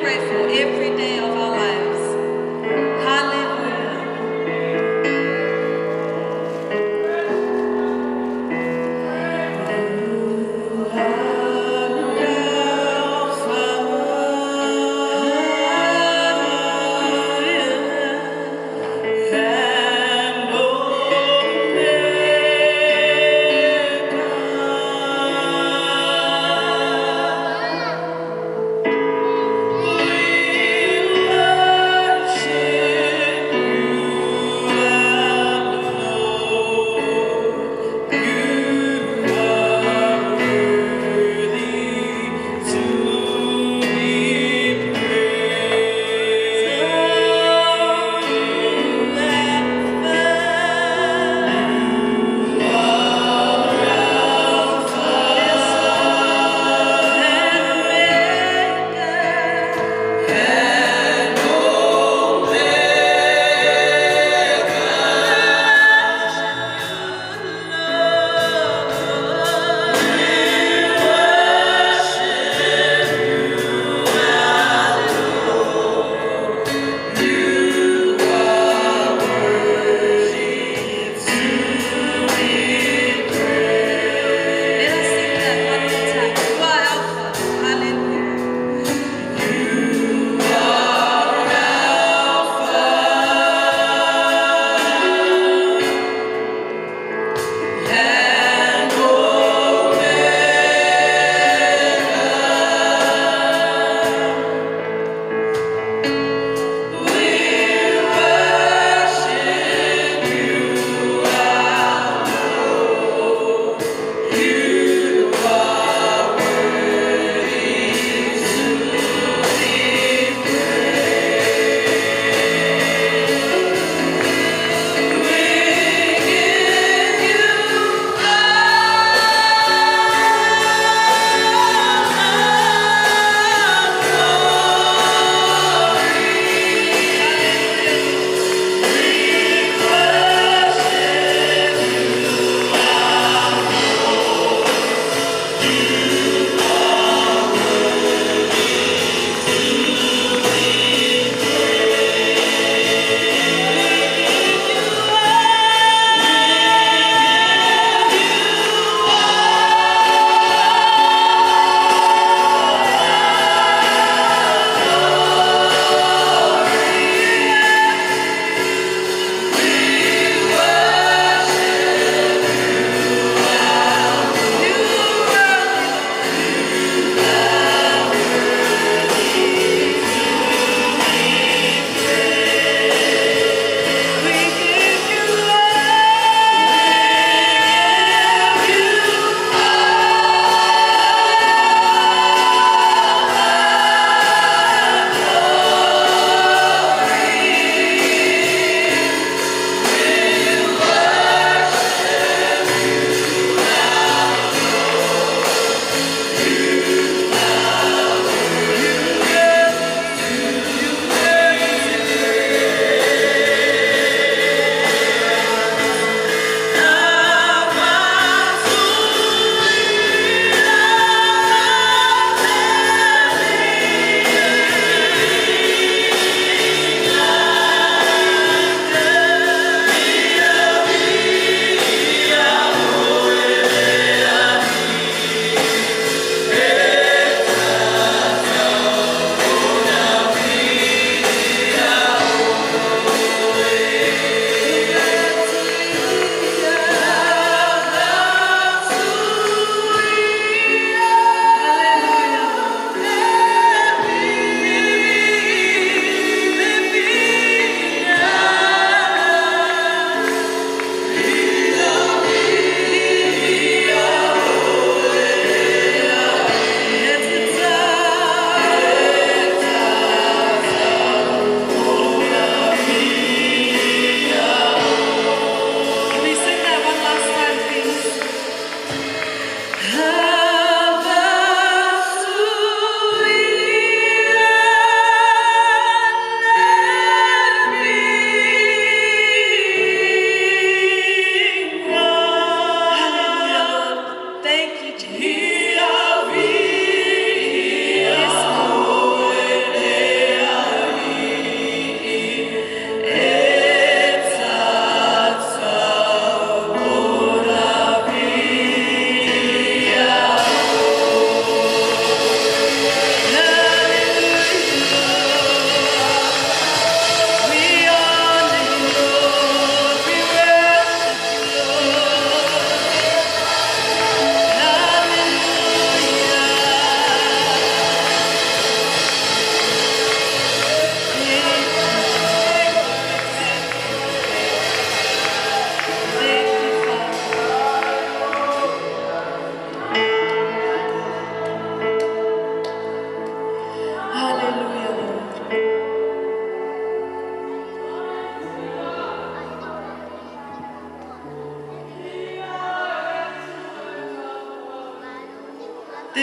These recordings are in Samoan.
grateful every day of our lives. Hallelujah. We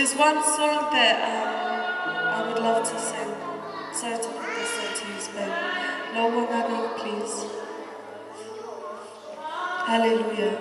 There's one song that I would love to sing. Sorry to put this onto you, but no one, please. Hallelujah.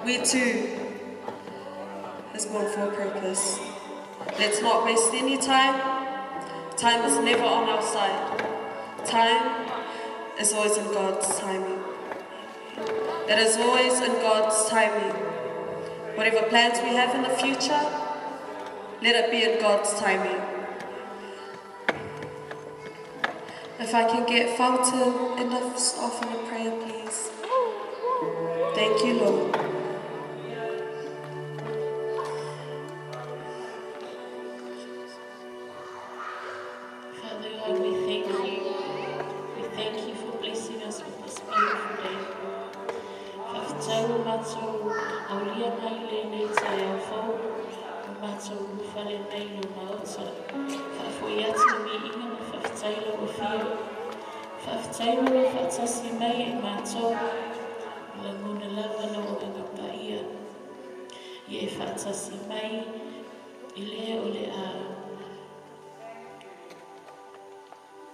We too is born for a purpose. Let's not waste any time. Time is never on our side. Time is always in God's timing. It is always in God's timing. Whatever plans we have in the future, let it be in God's timing. If I can get Fulton and lift off in a prayer, please. Thank you, Lord. Father God, we thank you. We thank you for blessing us with this beautiful day. Whawhitau mātou, aulia mai le nei tai au fau, o mātou whare nei lo maota. Whaafoi atu mi inga ma whawhitai lo o whio. Whawhitai lo whaatasi mai e mātou, la ngona lava lo o nganga paia. Ia e whaatasi mai, i lea o le a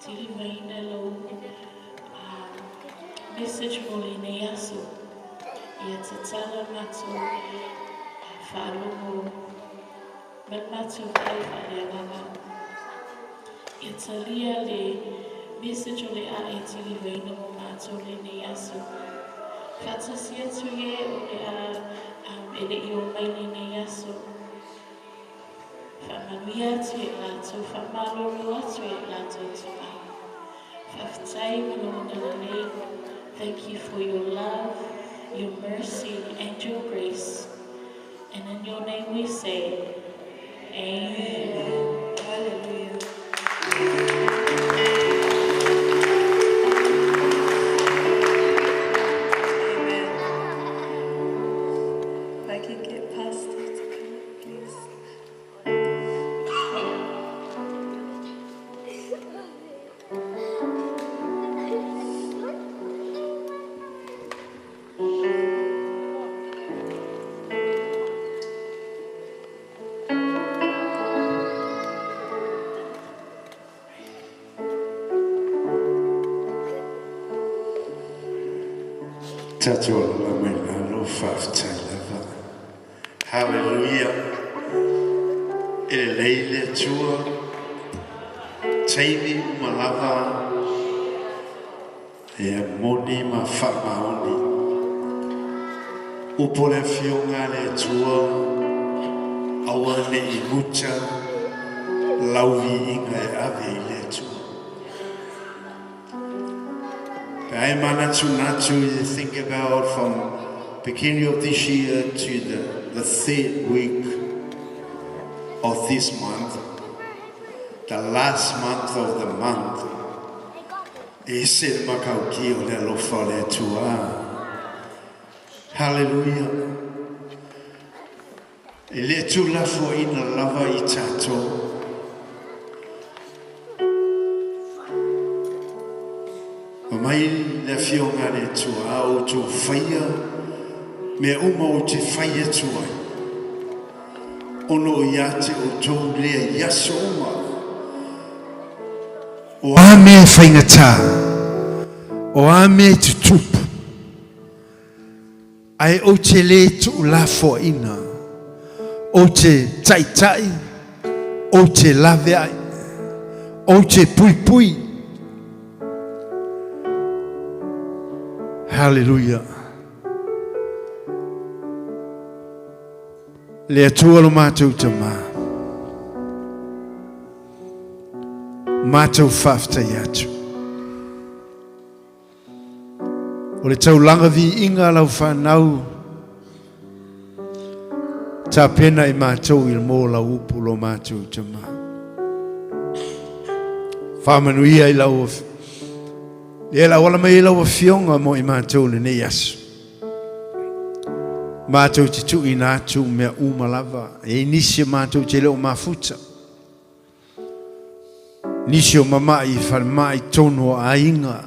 tili maina lo message mo le nei aso. Ia tatala mātou whaalogo mai mātou pai whaaleagaga. Ia talia le message o le a e tili vaina mo mātou. matou lenei aso. Faatasi atu i e o le a e le'i o mai lenei aso. Faamanuia atu i latou, faamalolo atu i latou tomai. Faafetai ma lou agalelei. Thank you for your love, your mercy, and your grace. And in your name we say, Amen. Hallelujah. Amen. If I can get Pastor to come up, please. Tatou ala mai lalo faafetai lava. Hallelujah. E lelei le Atua taimi uma lava e moni ma faamaoni. Upu o le afioga a le Atua aua ne'i muta lau viiga e ave i le Atua. I manatunatu you think about from beginning of this year to the third week of this month, the last month of the month. E ese le makauki o le alofa o le Atua. Hallelujah. E le tulafoina lava i tatou. Mai le afioga a le Atua a outou faia mea uma ou te fai atu ai. Ona o ia te outou lea i aso uma. O a mea e faigata, o a mea e tutupu, ae ou te lē tuulafoaina, ou te taʻitaʻi, ou te laveai, ou te puipui. Hallelujah. Le Atua lo matou Tamā. Matou faafetai atu. O le taulaga viiga a lau fanau tapena i matou i le mo lau upu lo matou Tamā. Faamanuia i lau le auala mai ai lau afioga mo i matou lenei aso. Matou te tuuina atu mea uma lava. E i nisi o matou te le o mafuta. Nisi o mama'i i falemai tonu o aiga.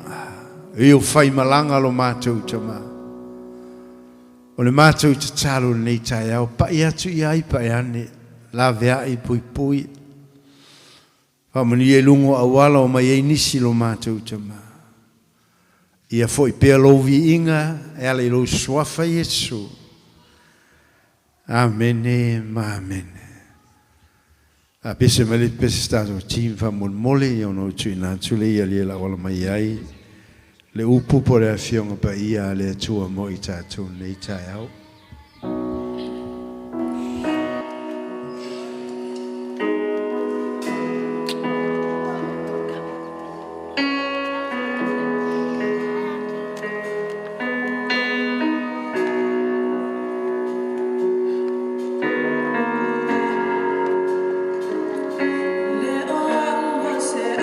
E o faimalaga lo matou Tamā. O le matou tatalo lenei taeao. Pa'i atu i ai pa'i ane. Laveai puipui. Faamanuia i luga o auala o mai ai nisi lo matou Tamā. Ia fo'i pea lou viiga e ala i lou suafa Iesu. Amene ma amene. A pese mai le pese tatou team faamolemole ia ona ou tuuina atu lea ia lia lau ala mai ai le upu po o le afioga paia a le Atua mo i tatou lenei taeao. Le o se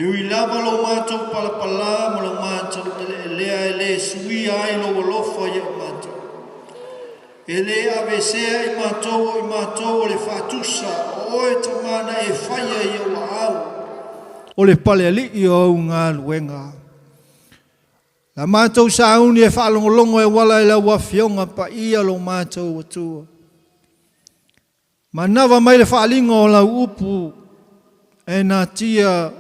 E ui lava lo matou palapalā ma lo matou eleelea e lē suia ai lou alofa ia i matou. E lē aveesea i matou o i matou o le faatusa o oe Tama na e faia i ou aao. O le palealii o au galuega. La matou sauni e faalogologo e uala i lau Afioga Paia lo matou Atua. Manava mai le faaaliga o lau upu e natia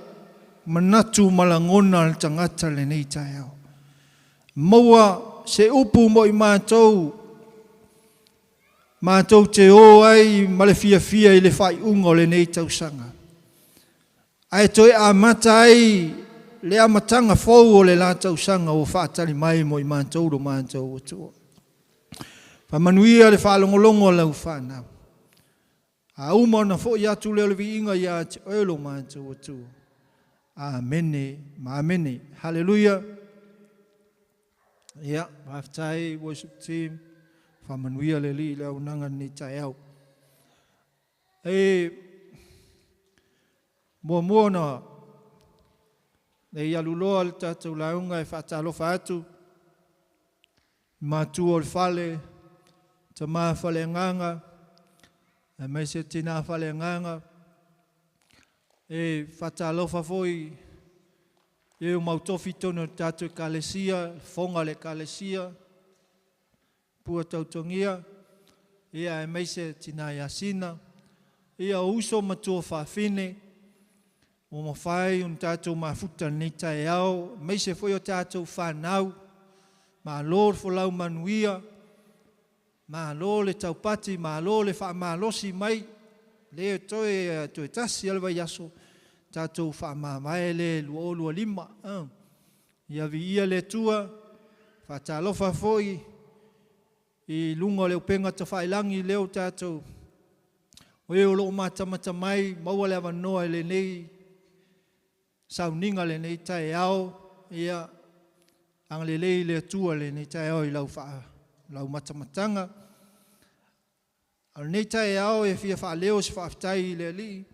manatu ma lagona le tagata lenei taeao. Maua se upu mo i matou, matou te o ai ma le fiafia i le faaiuga o lenei tausaga. Ae toe amata ai le amataga fou o le la tausaga ua faatali mai mo i matou lo matou Atua. Faamanuia le faalogologo a lau fanau. A uma ona foi atu lea o le viiga ia te oe lo matou Atua. Amene ma amene. Haleluia. Ia, faafetai worship team. Faamanuia le Alii i le auaunaga lenei taeao. E muamua ona nei aluloa le tatou lauga e faatalofa atu i matua o le fale, tama faleagaga, aemaise tina faleagaga. E faatalofa foi i e ua mautofi i totonu o le tatou Ekalesia, fofoga o le Ekalesia, Pua Tautogia, ia aemaise Tina Iasina, ia o uso ma tuafafine ua mafai ona tatou mafuta i lenei taeao, aemaise foi o tatou fanau. Malo le folau manuia, malo le taupati, malo le faamalosi mai, le toe toe tasi lava le vaiaso tatou faamavae le 2025. Ia viia le Atua. Faatalofa foi i luga o le upega tafailagi lea ua tatou, o e o lo o matamata mai, maua le avanoa i lenei sauniga lenei taeao. Ia agalelei le Atua i lenei taeao i lau faa, lau matamataga. A o lenei taeao e fia faaleo se faafetai i le Alii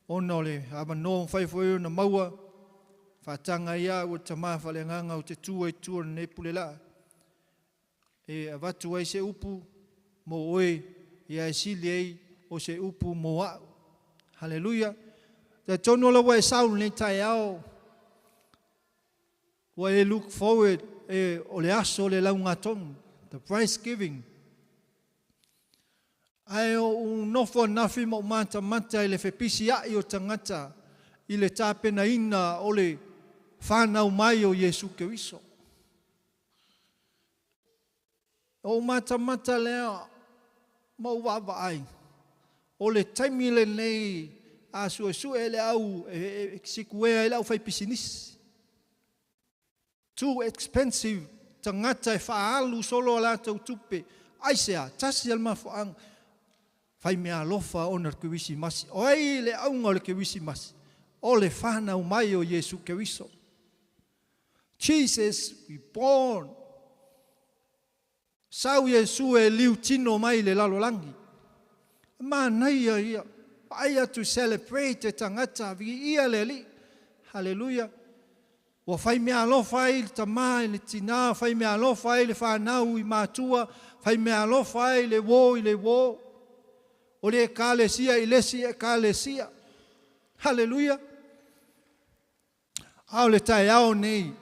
ona o le avanoa ua mafai foi ona maua faataga ai au e le Tama Faaleagaga ou te tu ai i tua o lenei pulelaa e avatu ai se upu mo oe ia e sili ai o se upu mo a'u. Haleluia! Talitonu o la ua e sau i lenei taeao Ua e look forward e o le aso o le laugatonu, the prize giving. Ae ou nofo anafi ma ou matamata i le fepisia'i o tagata i le tapenaina o le fanau mai o Iesu Keriso. Ou matamata lea ma ou vaavaai, o le taimi lenei a suesue le au e sikuea ai le aufaipisinisi. Too expensive tagata e faaalu solo a latou tupe. Aisea? Tasi lava le mafuaaga, fai meaalofa ona o le Kerisimasi. O ai le auga o le Kerisimasi? O le fanau mai o Iesu Keriso. Jesus we born. Sau Iesu e liu tino mai i le lalolagi. Manaia ia. Vaai atu celebrate e tagata, viia le Alii. Haleluia. Ua fai meaalofa ai le tama i le tina, fai meaalofa ai le fanau i matua, fai meaalofa ai le uo i le uo. O le Ekalesia i le isi Ekalesia. Haleluia. A o le taeao nei,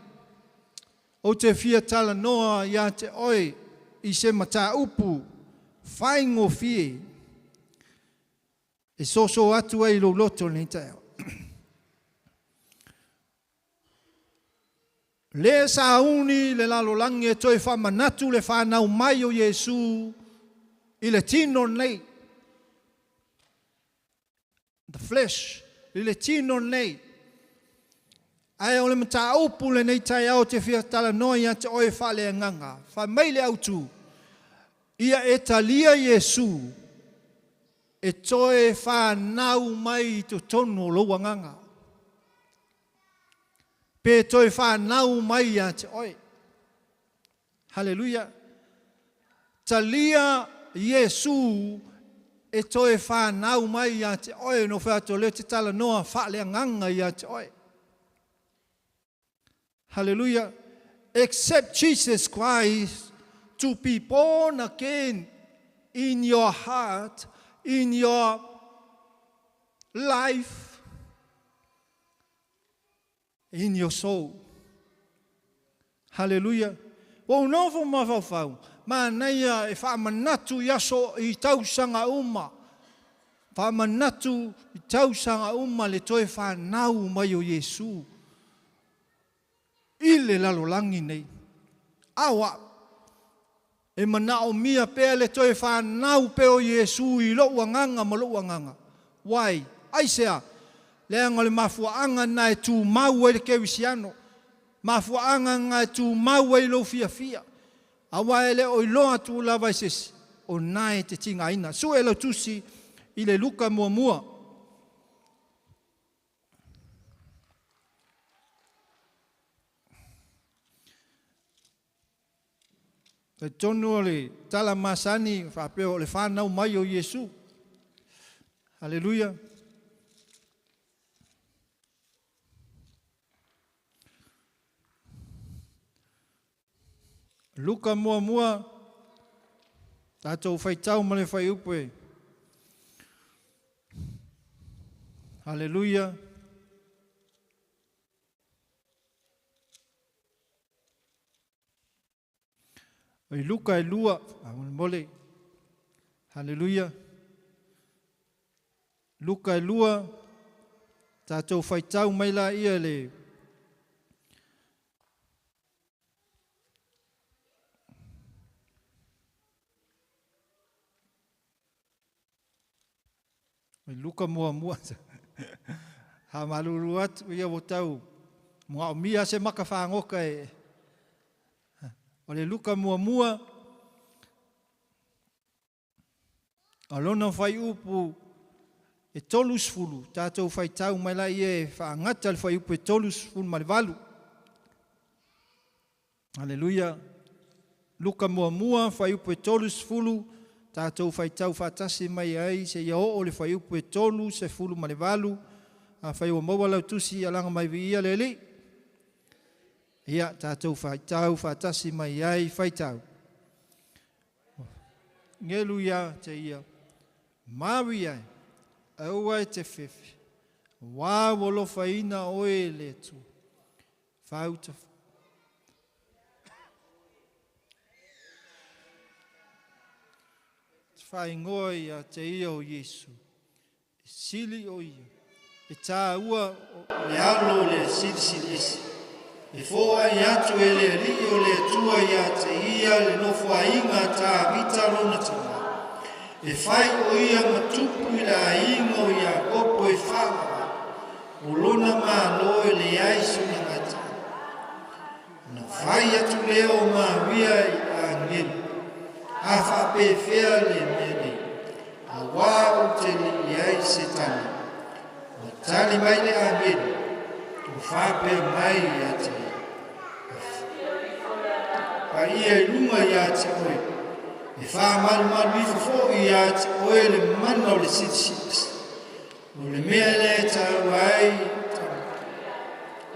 ou te fia talanoa ia te oe i se mataupu faigofie e soso atu ai i lou loto i lenei taeao. Le sauni le lalolagi e toe faamanatu le fanau mai o Iesu i le tino nei. The flesh, i le tino nei. Ae o le mataupu lenei taeao te fia talanoa ia te oe faaleagaga. Fai mai le autu, ia e talia Iesu e toe fanau mai i totonu o lou agaga. Pe toe fanau mai ia te oe. Haleluia! Talia Iesu e toe fanau mai ia te oe, no fai atu o lea te talanoa faaleagaga ia te oe. Hallelujah. Accept Jesus Christ to be born again in your heart, in your life, in your soul. Hallelujah. Ua ou nofo mafaufau, manaia e faamanatu i aso i tausaga uma, faamanatu i tausaga uma le toe fanau mai o Iesu i le lalolagi nei. Aua, e manaomia pea le toe fanau pea o Iesu i lou agaga ma lou agaga. Why? Aisea? Leaga o le mafuaaga lena e tumau ai le kerisiano. Mafuaaga lena e tumau ai lou fiafia. Aua e le o iloa atu lava e se isi, o na e te tigaina. Sue lau tusi i le Luka muamua. Talitonu o le tala masani faapea o le fanau mai o Iesu. Haleluia. Luka muamua, tatou faitau ma le fuaiupu e. Haleluia. I Luka e lua, faamolemole. Haleluia. Luka e lua, tatou faitau mai laia le Luka muamua. Faamalulu atu ia ua tau muaomia se maka fagoka e. O le Luka muamua, o lona fuaiupu e 30, tatou faitau mai laia e faagata le fuaiupu e 38. Aleluia. Luka muamua, fuaiupu e 30, tatou faitau faatasi mai ai seia oo le fuaiupu e 38. Afai ua maua lau tusi, alaga mai viia le Alii. Ia, tatou faitau faatasi mai ai, faitau. Ngelu ia te ia, maui ai, aua e te fefe, wā ua lofaina oe e le Atua. Fauta te faaigoa ia te ia o Iesu, e sili o ia, e tāua o le alo o le silisili ese. E foai atu e le Alii o le Atua ia te ia le nofoaiga a Tavita lona tama, e fai o ia ma tupu i le aiga o Iakopo e faavavau. O lona Malo e leai sona gatai. Ona fai atu lea o Maria i agelu, A faapefea le mea nei, auā ou te le i ai se tali. Ua tali mai le agelu, Ua faapea mai ia te ia, Paia i luga ia te oe, e faamalumalu ifo foi ia te oe le mana o le Silisili. O le mea lea e taua ai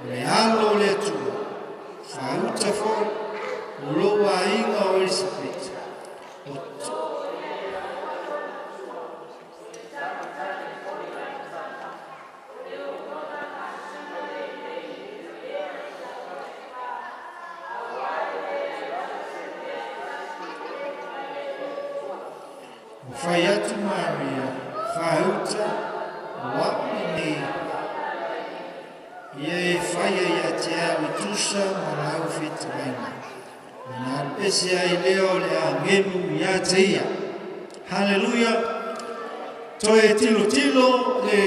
o le alo o le Atua, faauta foi o lou aiga o Elisapeta. O Ua fai atu Maria, Faauta, o au lenei, ia e faia ia te au e tusa ma lau fetalaiga. Ona alu ese ai lea o le agelu ia te ia. Haleluia! Toe tilotilo le,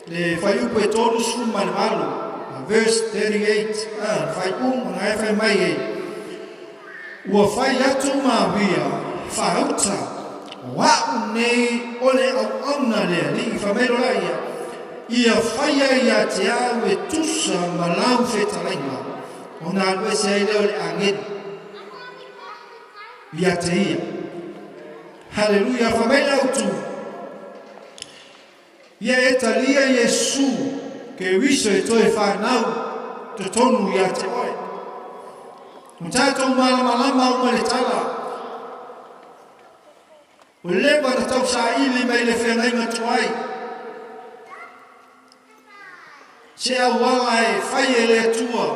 le fuaiupu e 38, verse 38, ah, le faaiuga na e fai mai ai. Ua fai atu Maria, Faauta, o a'u nei o le auauna a le Alii, fai mai loa ia, ia faia ia te au e tusa ma lau fetalaiga, ona alu ese ai lea o le agelu ia te ia. Haleluia, fai mai le autu, Ia e talia Iesu Keriso e toe fanau totonu ia te oe. Ma tātou malamalama au mai le tala. O leva na tau saili mai le feagaiga tuai. Se auala e fai e le Atua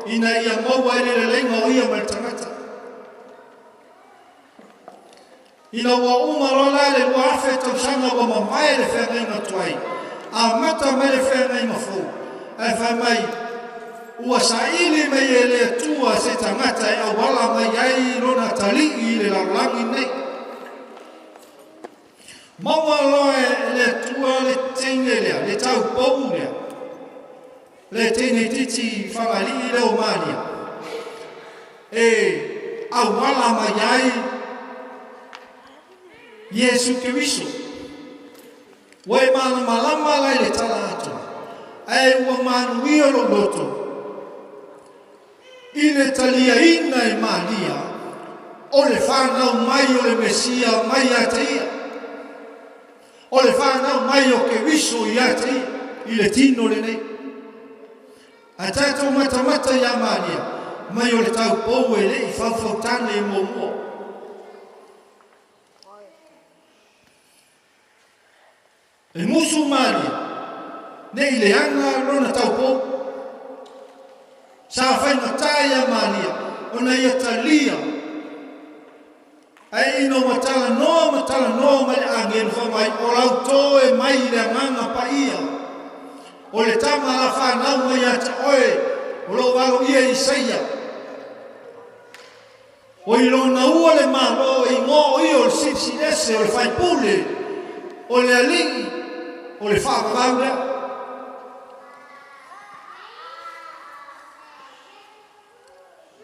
ina ia maua ai le leleiga o ia ma le tagata. Ina ua uma loa la le 2000 tausaga ua mavae le feagaiga tuai, amata mai le feagaiga fou, ae fai mai, ua saili mai e le Atua se tagata e auala mai ai lona atalii i le lalolagi nei. Maua loa e le Atua le teine lea, le taupou lea, le teine itiiti fagalii lea o Maria, e auala mai ai Iesu Keriso. Ua e malamalama la i le tala atoa, ae ua manuia lou loto i le taliaina e Maria o le fanau mai o le Mesia mai ia te ia, o le fanau mai o Keriso ia te ia i le tino lenei. Ae tatou matamata iā Maria mai o le taupou e le i faufautane i muamua. E musu Maria, ne i leaga lona taupou. Sa faigata iā Maria ona ia talia, ae ina ua talanoa ma talanoa mai le agelu fai mai, O lau toe mai i le Agaga Paia, o le tama la fanau mai ia te oe, o lo o aloaia Isaia. O i lona ua le Malo e igoa o ia o le Silisiliese, o le Faipule, o le Alii, o le Faavavau lea.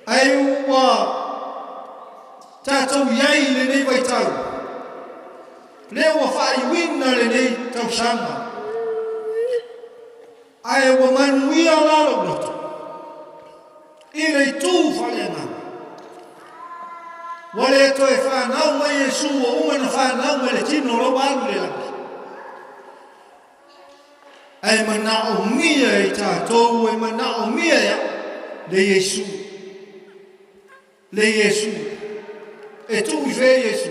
Ae ua tatou i ai i lenei vaitau, lea ua faaiuina lenei tausaga, ae ua manuia la lou loto i le itu faaleagaga. Ua le toe fanau mai Iesu, ua uma ona fanau mai le tino o la ua alu i le lagi. Ae manaomia e tatou, e manaomia e au le Iesu. Le Iesu. E tuu i fea Iesu?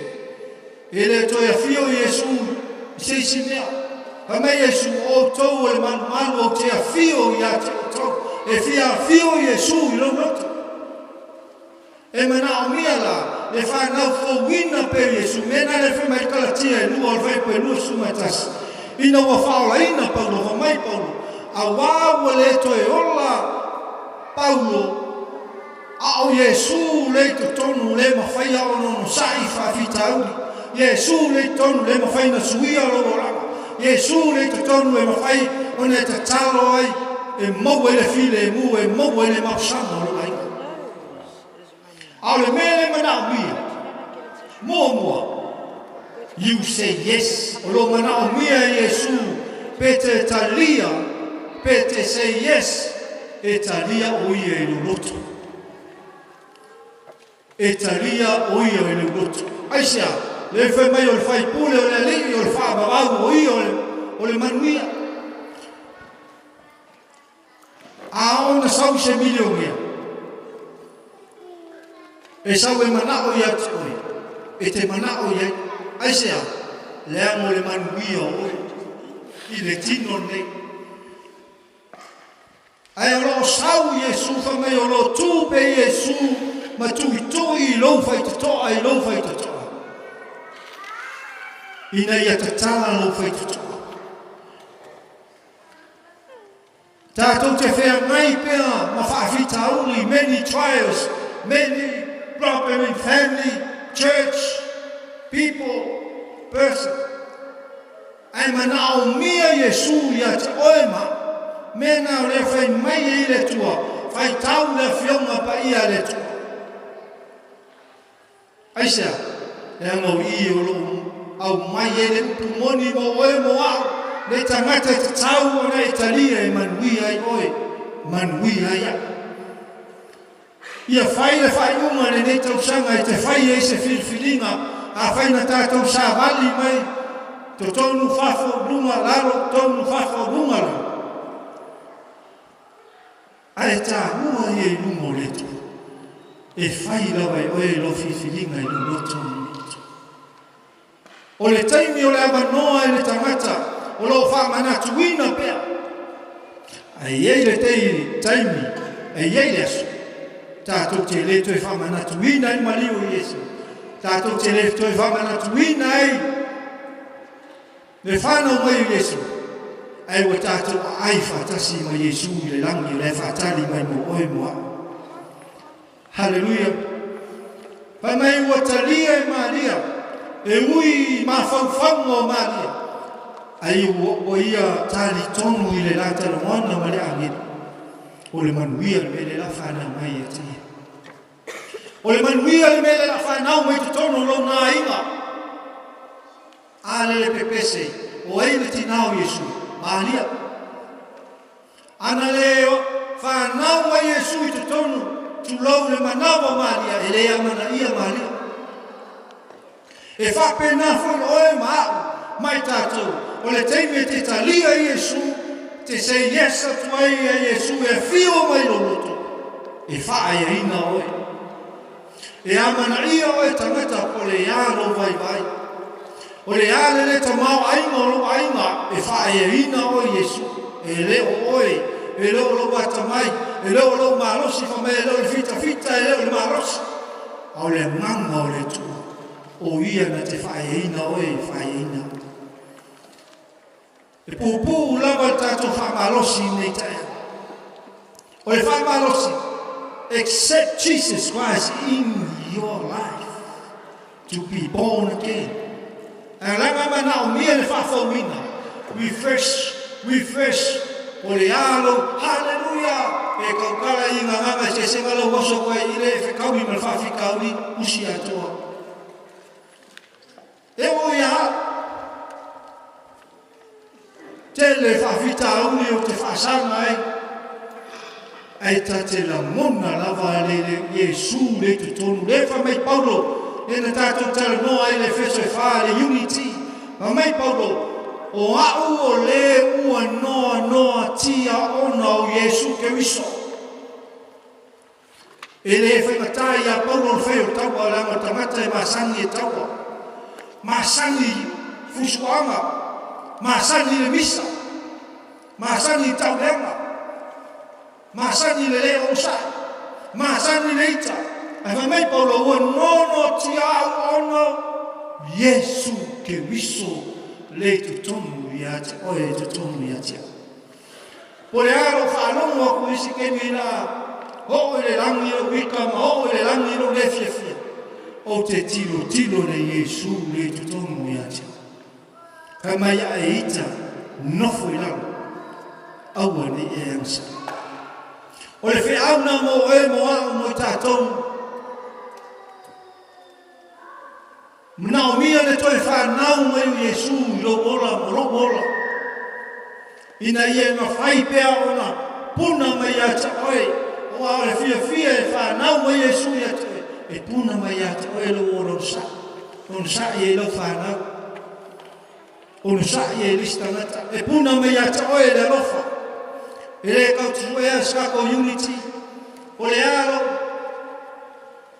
E le toe afio Iesu i se isi mea. Fai mai Iesu, o outou o le malumalu ou te afio ia te outou. E fia afio Iesu i lou loto. E manaomia la le fanau fouina pea Iesu, mea na le fai mai Kalatia e lua o le fuaiupu e 21, ina ua faaolaina Paulo, fai mai Paulo, auā ua le toe ola Paulo, a o Iesu le i totonu le mafaia ona onosai faafitauli, Iesu le i totonu le mafai ona suia lou olaga, Iesu le i totonu e mafai ona e tatalo ai e maua ai le filemu, e maua ai le mapusaga o lou aiga. A o le mea lea e manaomia, muamua, you say yes. O lo o manaomia e Iesu pe te talia, pe te say yes, e talia o ia i lou loto. E talia o ia i lou loto. Aisea? Le fai mai o le faipule, o le alii, o le faavavau, o ia o le manuia. A ona sau se milionea, e sau e manao ia te oe, e te manao i ai. Aisea? Leaga o le manuia o oe i le tino lenei. Ae o lo o sau Iesu, fai mai o lo o tu pe Iesu ma tuitui i lou faitotoa, i lou faitotoa, ina ia tatala lou faitotoa. Tātou te wheangai pea ma faafitauli, many trials, many problem in family, church, people, person. Ae manaomia Iesu ia te oe ma mea na o lea fai mai ai le Atua, faitau le Afioga Paia a le Atua. Aisea? Leaga o i o lo o aumai ai le upu moni mo oe mo au, le tagata e tatau ona e talia e manuia ai oe, manuia ai au. Ia fai le faaiuga lenei tausaga e te fai ai se filifiliga, afai na tatou savali mai totonu fafo luga lalo, totonu fafo luga lalo. Ae taua ia i luga o le Atua. E fai lava e oe lou filifiliga i lou loto ma le loto. O le taimi o le avanoa i le tagata o lo o faamanatuina pea. Ae i ai le taimi, e i ai le aso, tatou te le toe faamanatuina ai le maliu o Iesu, tatou te le toe faamanatuina ai le fanau mai o Iesu, ae ua tatou aai faatasi ma Iesu i le lagi o la e faatali mai mo oe mo a'u. Haleluia! Fai mai ua talia e Maria, e ui i mafaufauga o Maria, ai ua ia talitonu i le la talanoaga ma le agelu, o le manuia le mea lea la fanau mai ia te ia. O le manuia le mea lea la fanau mai totonu o lona aiga. A lele pepese, o ai le tinā o Iesu? Maria. Ana le fanau mai Iesu i totonu, tulou le manawa o Maria, e le amanaia Maria. E faapena foi oe ma a'u ma i tatou, o le taimi e te talia i Iesu, te say yes atu ai ia Iesu e afio mai lou loto, e faaeaina oe. E amanaia oe tagata po o le a lou vaivai. O le a le le tamaoaiga o lou aiga, e faaeaina oe Iesu. E le o oe, e le o lou atamai, e le o lou malosi, fai mai e le o le fitafita, e le o le malosi, a o le agaga o le Atua, o ia na te faaeaina oe, e faaeaina. E puupuu lava le tatou faamalosi i lenei taeao. O le faamalosi, accept Jesus Christ in your life to be born again. Ae laga manaomia le faafouina, refresh, refresh, o le a lou haleluia e kaukala i ngagaga se sega lou oso koe i le fekauli ma le faafikauli usi atoa. E oo ia au. Tele faafitauli ou te faasaga ai, ae ta te lagona lava le le Iesu le i totonu. Le fai mai Paulo, lea na tatou talanoa ai le Efeso e fa, le unity. Fai mai Paulo, O a'u o le ua noanoa tia ona o Iesu Keriso. E le faigata ia Paulo le fai o taua, leaga o tagata e masani e taua, masani fusuaga, masani le misa, masani tauleaga, masani le le onosai, masani le ita. Ae fai mai Paulo, ua nonotia au ona Iesu Keriso le i totonu ia te oe, totonu ia te au. Po le a lou faalogo aku i isi kemi la oo i le lagi lou ika ma oo i le lagi lou le fiafia, ou te tilotilo le Iesu le i totonu ia te au. Fai mai ae ita, nofo i lalo, aua ne i e agasai. O le feau na mo oe mo a'u mo i tatou. Manaomia le toe fanau mai o Iesu i lou ola ma lou ola, ina ia e mafai pea ona puna mai ia te oe, aua o le fiafia e fanau mai Iesu ia te oe, e puna mai ia te oe lou ola onosai, onosai ai lau fanau, onosai ai le isi tagata, e puna mai ia te oe le alofa. E le tautusuea se tatou unity, o le a lou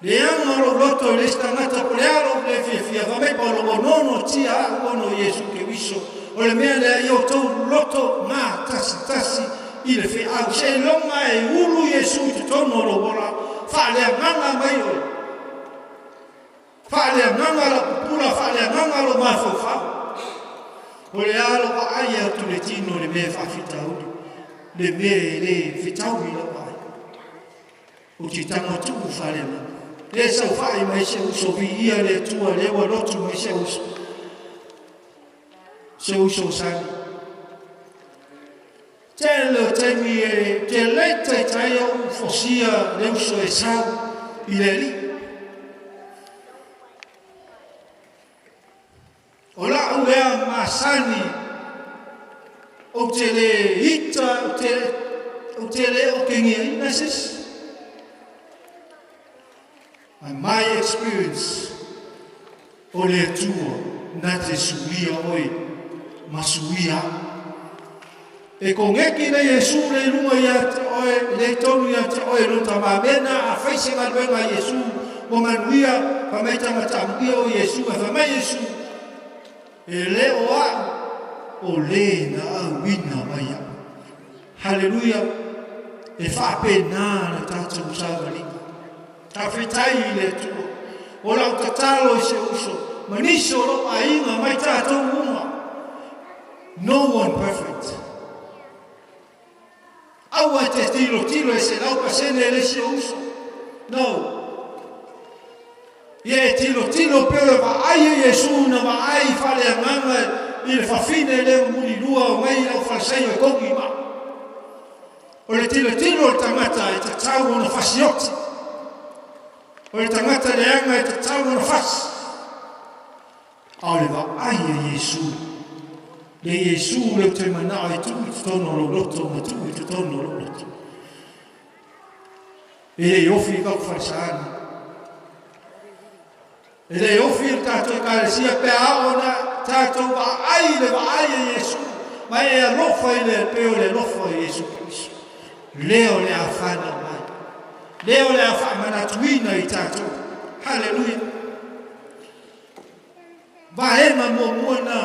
Leaga o lou loto i le isi tagata po o le a lou le fiafia, fai mai Paulo, ua nonotia a'u ona o Iesu Keriso. O le mea lea i outou loto gatasitasi i le feau, seiloga e ulu Iesu i totonu o lou ola, faaleagaga mai oe, faaleagaga lau pupula, faaleagaga lou mafaufau. O le a lou aai atu i le tino i le mea e faafitauli, le mea e le fetaui i lau vaai. Ou te tago tuu fale ma le saofai mai se uso viia le Atua lea ua lotu mai se uso se uso sani. Tele o taimi e te le taitai ou fosia le uso e sau i le alii. O la'u lea masani ou te le ita ou te ou te le okegiaina se isi. And my experience, o le Atua na te suia oe ma suia a'u. E kogeki nei Iesu le i luga ia te oe. oe, e le i tonu ia te oe lona Tama. Mea lena, afai se galuega a Iesu ua manuia, fai mai tagata amuia o Iesu, ae fai mai Iesu, e lē o a'u, o lē na auina mai a'u. Haleluia. E faapenā le tatou savaliga. Faafetai i le Atua. O lau tatalo i se uso ma nisi o lou aiga mai tatou uma. No one perfect. Aua e te tilotilo e 100% e le isi o uso. No. Ia e tilotilo pea o le vaai e Iesu na vaai faaleagaga i le fafine lea ua mulilua o mai i lau falesaio e kogi ma. O le tilotilo o le tagata e tatau ona fasioti. O le tagata leaga e tatau ona fasi. A o le vaai a Iesu, le Iesu lea ou te manao e tuu i totonu o lou loto ma tuu i totonu o lou loto. E le ofi i kau falesaani. E le ofi i le tatou Ekalesia pe a oo ina tatou vaai i le vaai a Iesu ma e alofa i le pei o le alofa o Iesu Keriso. Lea o le a fanau mai. Lea o le a faamanatuina i tatou. Haleluia. Vaega muamua na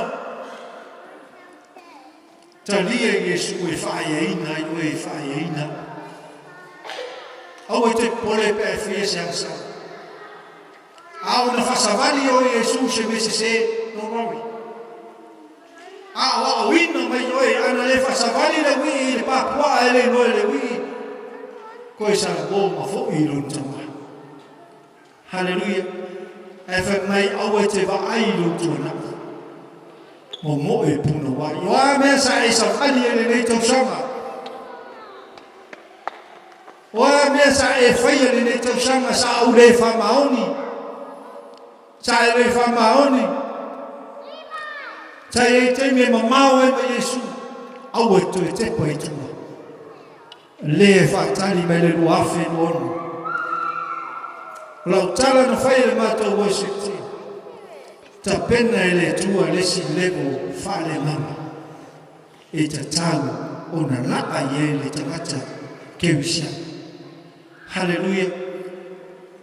talia i Iesu e faaaiaina ai oe e faaaiaina. Aua e te popole pe a e faia se agasala. A ona faasavali oe Iesu se mea sese, don't worry. A o aoina mai oe, ana le faasavali le uii i le papuaa e le iloa e le uii, koe salamo ma fo'i i lona tama. Haleluia! Ae fai mai, Aua e te vaai i lou tuanai. Momoe punouai. O a mea sa e savali ai lenei tausaga? O a mea sa e faia lenei tausaga sa ou le faamaoni? Sa e le faamaoni? Sa i ai taimi e mamao ai ma Iesu? Aua e toe tepa i tua. Le e faatali mai le 2026. O lau tala na fai e le matou worship team, tapena e le Atua le isi level faaleagaga e tatau ona laa i ai le tagata kerisiano. Haleluia!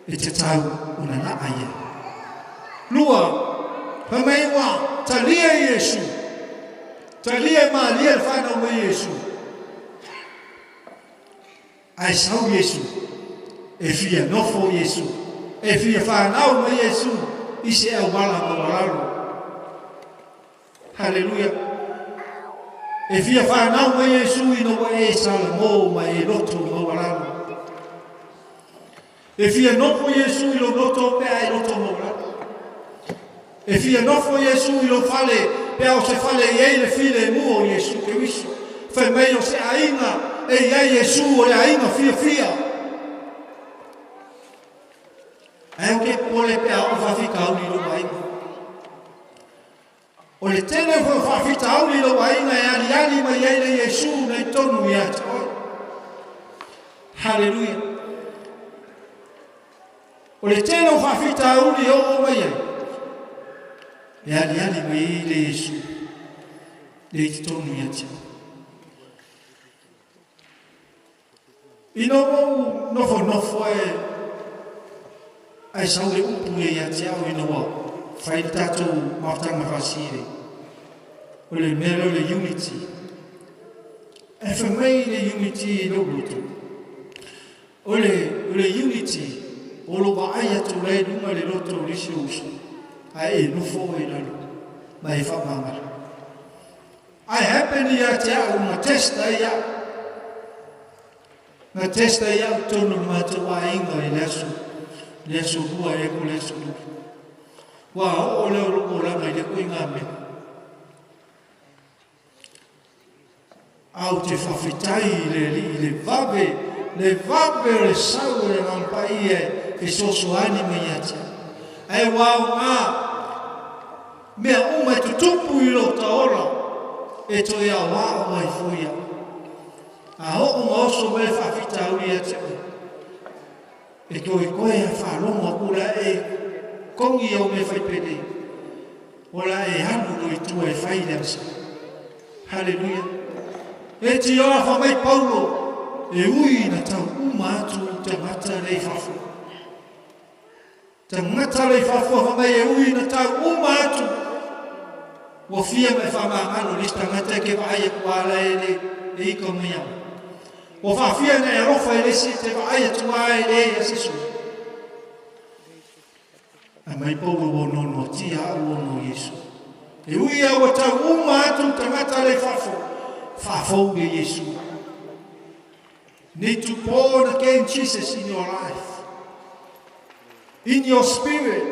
E tatau ona laa i ai. Lua, fai mai ua talia Iesu. Talia e malie le fanau mai Iesu. Ae sau Iesu, e fia nofo Iesu, e fia fanau mai Iesu i se auala maualalo. Haleluia. E fia fanau mai Iesu ina ua e salamo ma e loto maualalo. E fia nofo Iesu i lou loto pe a e loto maualalo. E fia nofo Iesu i lou fale pe a o se fale e i ai le filemu o Iesu Keriso. Fai mai o se aiga e i ai Iesu o le aiga fiafia. Ae ou te popole pe a oo faafitauli i lou aiga. O le tele foi o faafitauli i lou aiga e aliali mai ai le Iesu na i tonu ia te oe. Haleluia. O le tele o faafitauli e oo mai ai, e aliali mai ai le Iesu le i totonu ia te oe. Ina ua ou nofonofo e ae sau le upu ia ia te au ina ua fai le tatou mafutaga faasili, o le mea lea o le unity. Ae fai mai le unity i lou loto, o le, o le unity o lou vaai atu la i luga le loto o le isi ou uso, ae e nofo oe i lalo ma e faamagalo. Ae happen ia te au na test ai au. Na test ai au tonu le matou aiga i le aso, le aso lua ea po le aso lua. Ua oo lea o lou olaga i lea koiga mea. A ou te faafetai i le Alii i le vave, le vave o le sau o le Agaga Paia e fesoasoani mai ia te au. Ae ua aoga mea uma e tutupu i lou taola e toe aoao ai foi au. A oo ma oso mai le faafitauli ia te oe, e toe koe a faalogo aku la e kogi au mea fai penei, o la e alu loa i tua e fai le agasala. Haleluia. E tiola fa mai Paulo. E ui na tau uma atu tagata le i fafo. Tagata le i fafo fa mai e ui na tau uma atu. Ua fia mai whamangalo le tagata ke vaai aku ala e le e ika mai au. Ua whaafia na e alofa e le si te vaai atu a e le ia sisu. A mai paulo o nono tia au o no Yesu. E ui au a tau uma atu tagata le fafo. Fafou le Yesu. Need to born again Jesus in your life. In your spirit.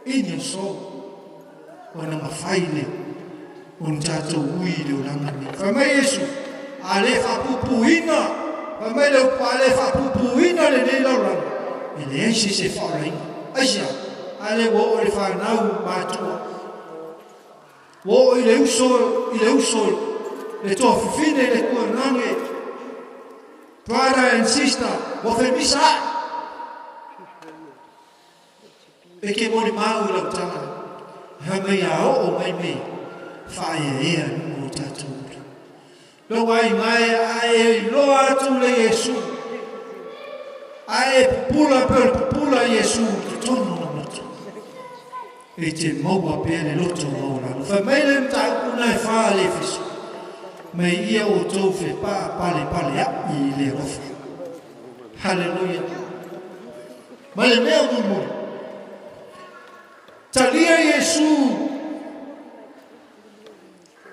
In your soul. Wana mawhai le. O ni tātou ui le o langa nei. Whai mai Yesu. A le whapupuina. Whai mai le upu a le whapupuina le nei laulanga. E le eisi se whaolainga. Aisia. A le wo o le whanau mātua. Wo i le uso, i le uso. Le toa fifine le kua nange. Brother and sister, wa whemisa ai. E ke mori mau i lau tala. Ha mai a o mai me. Whaia ea nungo o tātou ura. Lau ai mai a e loa atu le Yesu. A e pupula pe o pupula Yesu te tono na matu. E te maua pe le loto o lalo. Whai mai le mtau kuna e wha le fisu. Mai ia o tau whe pa pale pale a i le rofa. Hallelujah. Mai le mea o. Talia Yesu.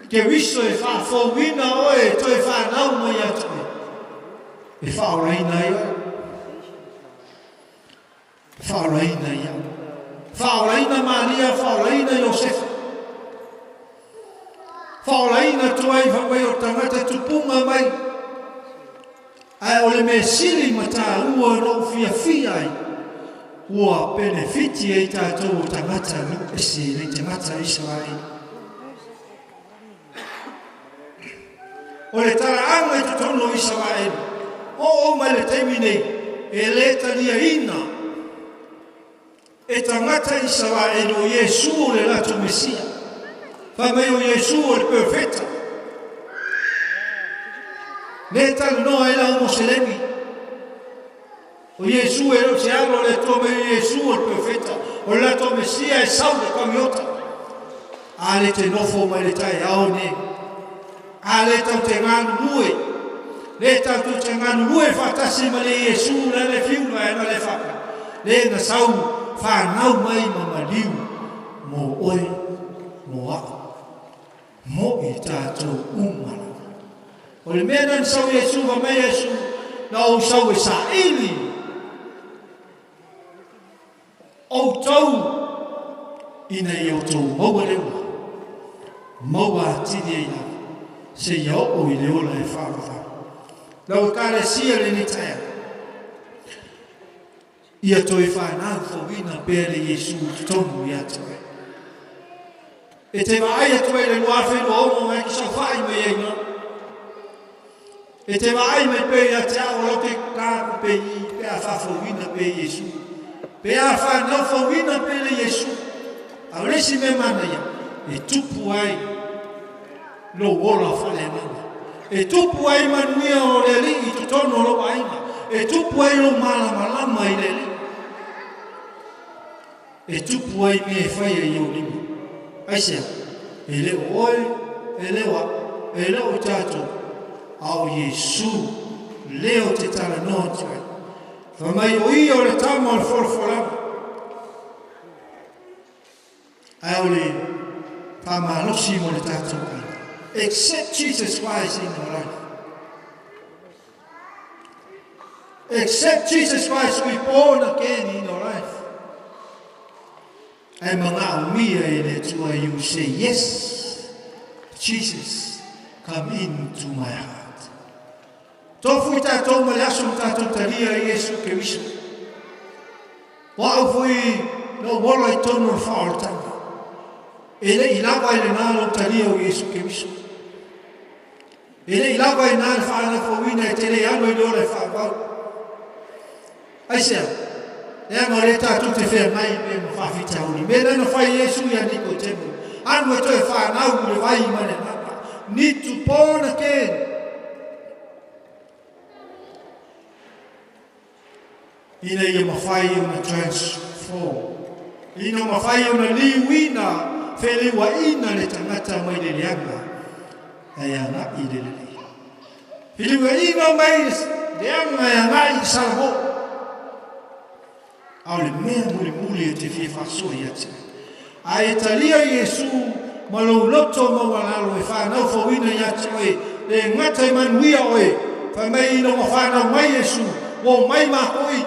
Ke wiso e whaafouina oe toe whanau mai atu e. E whaoraina ia. Whaoraina ia. Whaoraina Maria, whaoraina Iosefa. Whaoraina tuai whawai o tangata tupunga mai. Ai o le me sili mata ua no fia fia ai. Ua benefiti e tātou o tangata nu ese le tangata Israel. O le taraanga i totono Israel. O o mai le taimi nei, e le talia ina. E tangata Israel o Yesu o le lato Mesia. Wha mai o Yesu o le perfecta. Le tala noa e lau moselemi. O Yesu e lo se alo le toa mai o Yesu o le perfecta. O le lato Mesia e sau le kamiota. A le te nofo mai le tai ao ne. A le tau te nganu mue. Le tau te nganu mue whatasi ma le Yesu le le fiuna e na le whaka. Le na sau whanau mai mamaliu. Mo oe, mo ako. Mo i tātou umala. O le mea nani sau Yesu wa mai Yesu. Na o sau e sa ili. O tau ina i o tau maua lewa. Maua atini e ina. Se ia o i le ola e whaawawha. Lau e kare sia le ni taia. Ia toi whanau whawina pere Yesu tonu i atu e. E te vaai atu e le lua whenua ono ngai ki sau whai mai e ngā. E te vaai mai pe ia te ao lau te kāku pe i pe a whawhawina pe Yesu. Pe a whanau whawina pere Yesu. A resi me mana ia. E tupu ai lo ola whale nana. E tupu ai manuia o le li i totono lo aina. E tupu ai lo malamalama i le li. E tupu ai me e whai ai o lima. Aisea, e leo oe, e leo a, e leo tātou. Ao Yesu, leo te tala noa te ai. Wha mai o ia o le tama o le whoroforama. Ai o le whamalosi mo le tātou ai. Accept Jesus Christ in your life. Accept Jesus Christ to be born again in your life. Ai manga umia e le tua, you say, yes, Jesus, come into my heart. Tofu i tātou ma le aso ma tātou talia i Yesu ke wiso. Wa au fui no wala i tono o whaortanga. E le i lava i le nā lau talia o Yesu ke wiso. E le i lava i nā le whaana whawina e te le alo i le ora e whaawau. Aisea, e anga le tātou te whea mai me ma whawhita uri. Me nana whai Yesu ia niko temu. Anu e toe whanau le vai ma le nana. Need to born again. Ina ia mafai ona transform. Ina mafai ona liuina, feliuaina le tagata mai le leaga ae agai i le lelei. Feliuaina mai le leaga ae agai i Salamo. A o le mea mulimuli e te fia faasoa ia te oe. A e talia Iesu ma lou loto maualalo e fanau fouina ia te oe, le gata e manuia oe, fai mai ina ua fanau mai Iesu, ua omai makou i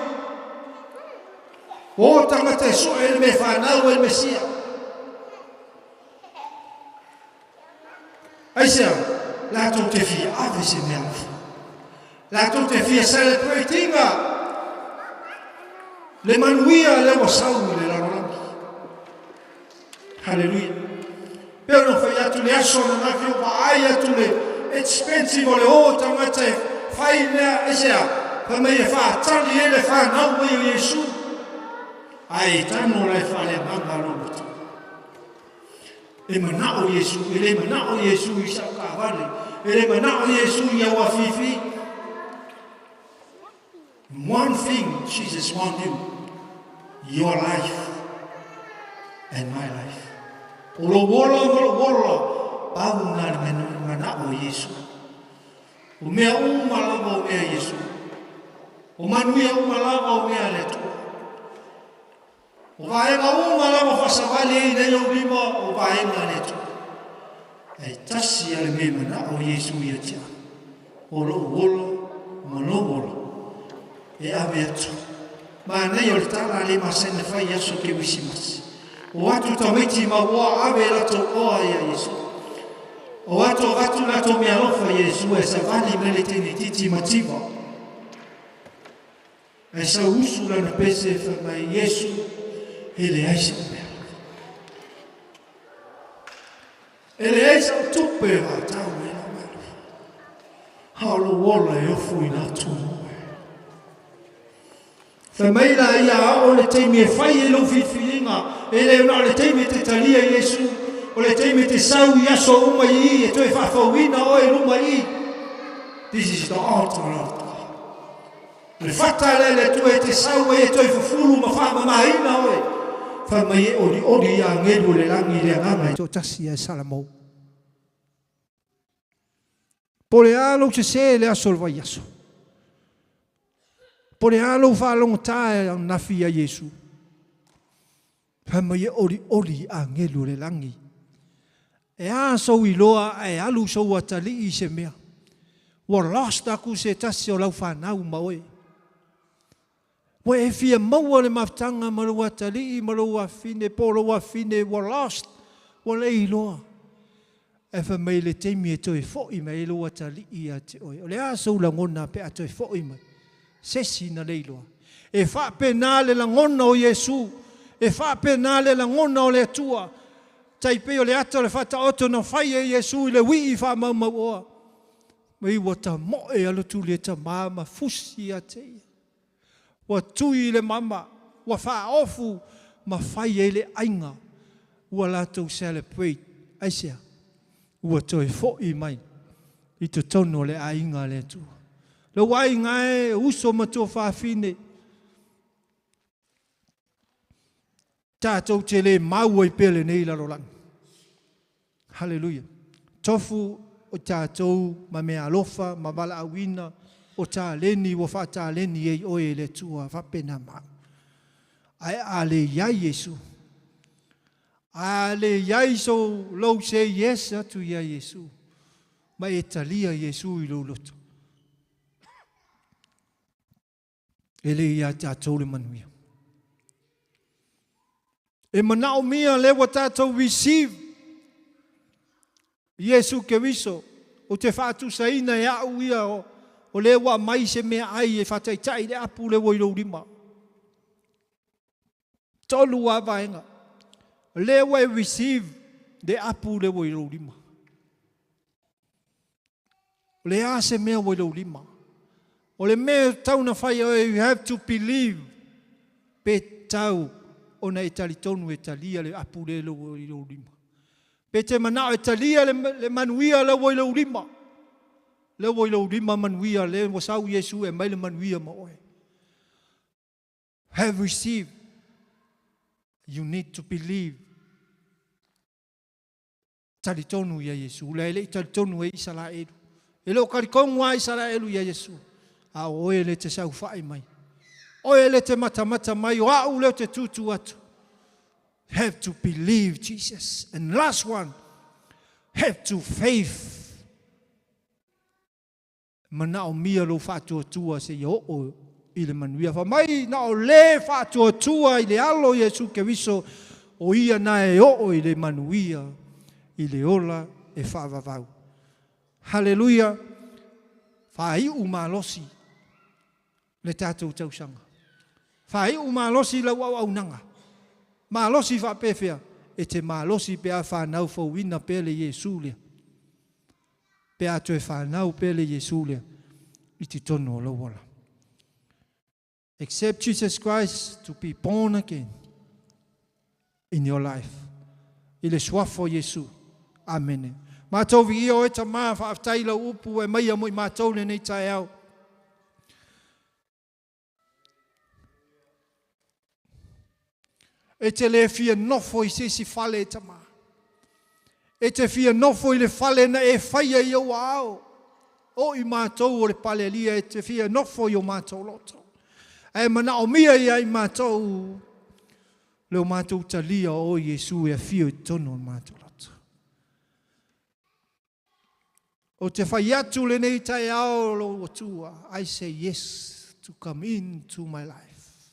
o tagata e soe le mea fanau ai le Mesia. Aisea? Latou te fia ave se mea alofa. Latou te fia celebrate ina le manuia lea ua sau i le lalolagi. Haleluia. Pe ona fai atu le aso ananafi o vaai atu le expensive o le o tagata e fai mea, aisea? Fai mai e faatali ai le fanau mai o Iesu. Ae tano la e faaleagaga lou loto. E manao Iesu, e le manao Iesu i sau taavale, e le manao Iesu i au afifi. One thing Jesus want you, your life and my life. O lou ola ma lou ola, pau na le manao o Iesu. O mea uma lava o mea Iesu. O manuia uma lava o mea le Atua. O vaega uma lava faasavali ai nei ou lima o vaega a le Atua. Ae tasi a le mea manao o Iesu ia te au, o lou ola ma lou ola e ave atu. Manaia o le tala a le masani fai i aso Kerisimasi. O atu tamaiti mau oa ave latou oa ia Iesu. O atu avatu latou mealofa ia Iesu e savali mai le teine titi mativa. Ae sau usu lana pese fai mai, Iesu, e leai sa'u mea lava. E leai sa'u tupe e vatau ai lau mealofa. A o lou ola e ofoina atu mo oe. Fai mai la ia a oo le taimi e fai ai lou filifiliga, e le na o le taimi e te talia i Iesu, o le taimi e te sau i aso uma i i e toe faafouina oe i luma i i. This is the altar of God. O le fata lea le Atua e te sau ai e toe fufulu ma faamamaina oe, fai mai e olioli i agelu o le lagi i le agaga e toatasi ia e Salamo. Po o le a lou sesē i le aso o le vaiaso? Po o le a lou faalogotā e anafi ia Iesu? Fai mai e olioli i agelu o le lagi. E a sou iloa ae alu sou atalii i se mea. Ua lost aku se tasi o lau fanau ma oe. Ua e fia maua le mafutaga ma lou atalii ma lou afafine po o lou afafine ua lost, ua le iloa. Ae fai mai le taimi e toe foi mai ai lou atalii ia te oe. O le a sou lagona pe a toe foi mai? Sesi na le iloa. E faapena le lagona o Iesu, e faapena le lagona o le Atua. Tai pei o le ata o le faataoto na fai e Iesu i le wii faamaumauoa. Mai ua tamoe alotu le tamā ma fusi ia te ia. Ua tui i le mama, ua faaofu ma fai ai le aiga ua latou celebrate. Aisea? Ua toe foi mai i totonu o le aiga a le Atua. Lou aiga e, uso ma tuafafine, tatou te le mau ai pea lenei lalolagi. Haleluia. Tofu o tatou ma mea alofa ma valaauina o taleni ua faataleni ai oe e le Atua faapena ma au. Ae a le iai Iesu, a le iai sou lou say yes atu ia Iesu, ma e talia Iesu i lou loto, e le ia tatou le manuia. E manaomia lea ua tatou receive Iesu Keriso, ou te faatusaina e au ia o lea ua aumai se meaai e faataitai le apu lea ua i lou lima. Tolu lava vaega. O lea ua e receive le apu lea ua i lou lima. O le a se mea ua i lou lima? O le mea e tau na fai oe, you have to believe pe tau ona e talitonu e talia le apu lea i lou lima. Pe te manao e talia le manuia lea ua i lou lima. Lea ua i lou lima manuia, lea ua sau Iesu e aumai le manuia ma oe. Have received. You need to believe. Talitonu ia Iesu. Lea e le i talitonu e Isaraelu. E le o talitonu a Isaraelu ia Iesu. A o oe le te saufai mai. Oe le te matamata mai. O au lea o te tutu atu. Have to believe Jesus. And last one, have to faith. Manaomia lou faatuatua seia oo i le manuia. Fai mai, na o le faatuatua i le Alo Iesu Keriso, o ia na e oo i le manuia, i le ola e faavavau. Haleluia! Faaiu malosi le tatou tausaga. Faaiu malosi lau auaunaga. Malosi faapefea? E te malosi pe a fanau fouina pea le Iesu lea. Pe a toe fanau pea le Iesu lea i totonu o lou ola. Accept Jesus Christ to be born again in your life. I le suafa o Iesu. Amene. Matou viia oe Tama, faafetai i lau upu ua e maia mo i matou lenei taeao. E te le fia nofo i se isi fale e Tama. E te fia nofo i le fale na e faia i ou aao. O i matou o le palealia e te fia nofo i o matou loto. Ae manaomia ia i matou le o matou talia o oe Iesu e afio i totonu o le matou loto. Ou te fai atu lenei taeao lou Atua, I say yes to come into my life.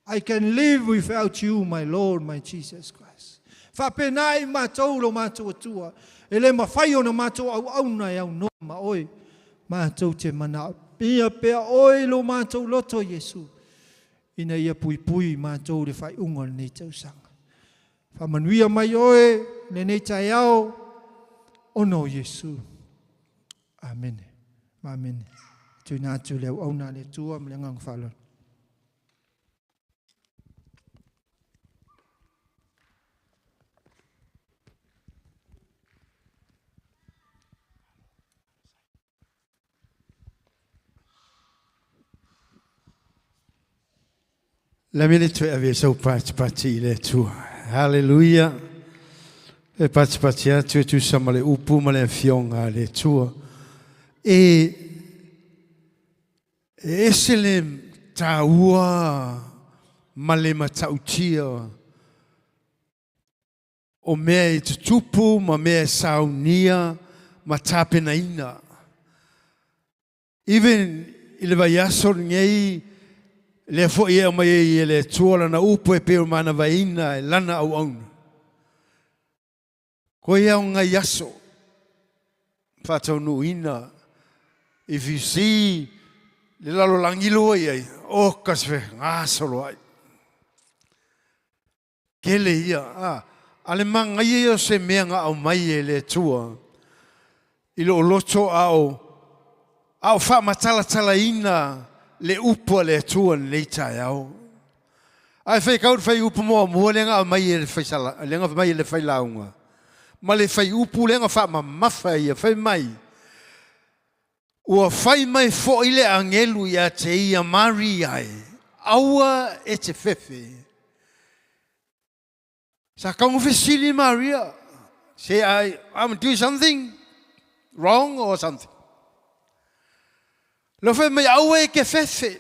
I can live without you, my Lord, my Jesus Christ. Faapena i matou lo matou Atua, e le mafai ona matou auauna e aunoa ma oe. Matou te manaomia pea oe i lo matou loto, Iesu, ina ia puipui matou i le faaiuga o lenei tausaga. Faamanuia mai oe lenei taeao ona o Iesu. Amene. Amene. Tuina atu le auauna a le Atua ma le agaga faaaloalo. Lami le toe ave sau patipati i le Atua. Haleluia. E patipati atu e tusa ma le upu ma le afioga a le Atua. E, e ese le taua ma le matautia o mea e tutupu ma mea e saunia ma tapenaina. Even i le vaiaso lenei, lea foi e aumai ai e le Atua lana upu e pei o manavaeina e lana auauna. Koe ia o ngai aso faataunuuina if you see le lalolagi loa i ai, o ka se gasolo ai. Tele ia, a, a le magaia ia o se mea na aumai e le Atua i lou loto a o, a o faamatalatalaina le upu a le Atua i lenei taeao. Ae faitau le fuaiupu muamua lea na aumai e le faisala, lea na aumai e le failauga, ma le fuaiupu lea na faamamafa ia, fai mai, Ua fai mai foi le agelu ia te ia Maria e, Aua e te fefe. Sa kaunga fesili Maria, say I, I'm doing something wrong or something. Leo fai mai, aua e ke fefe.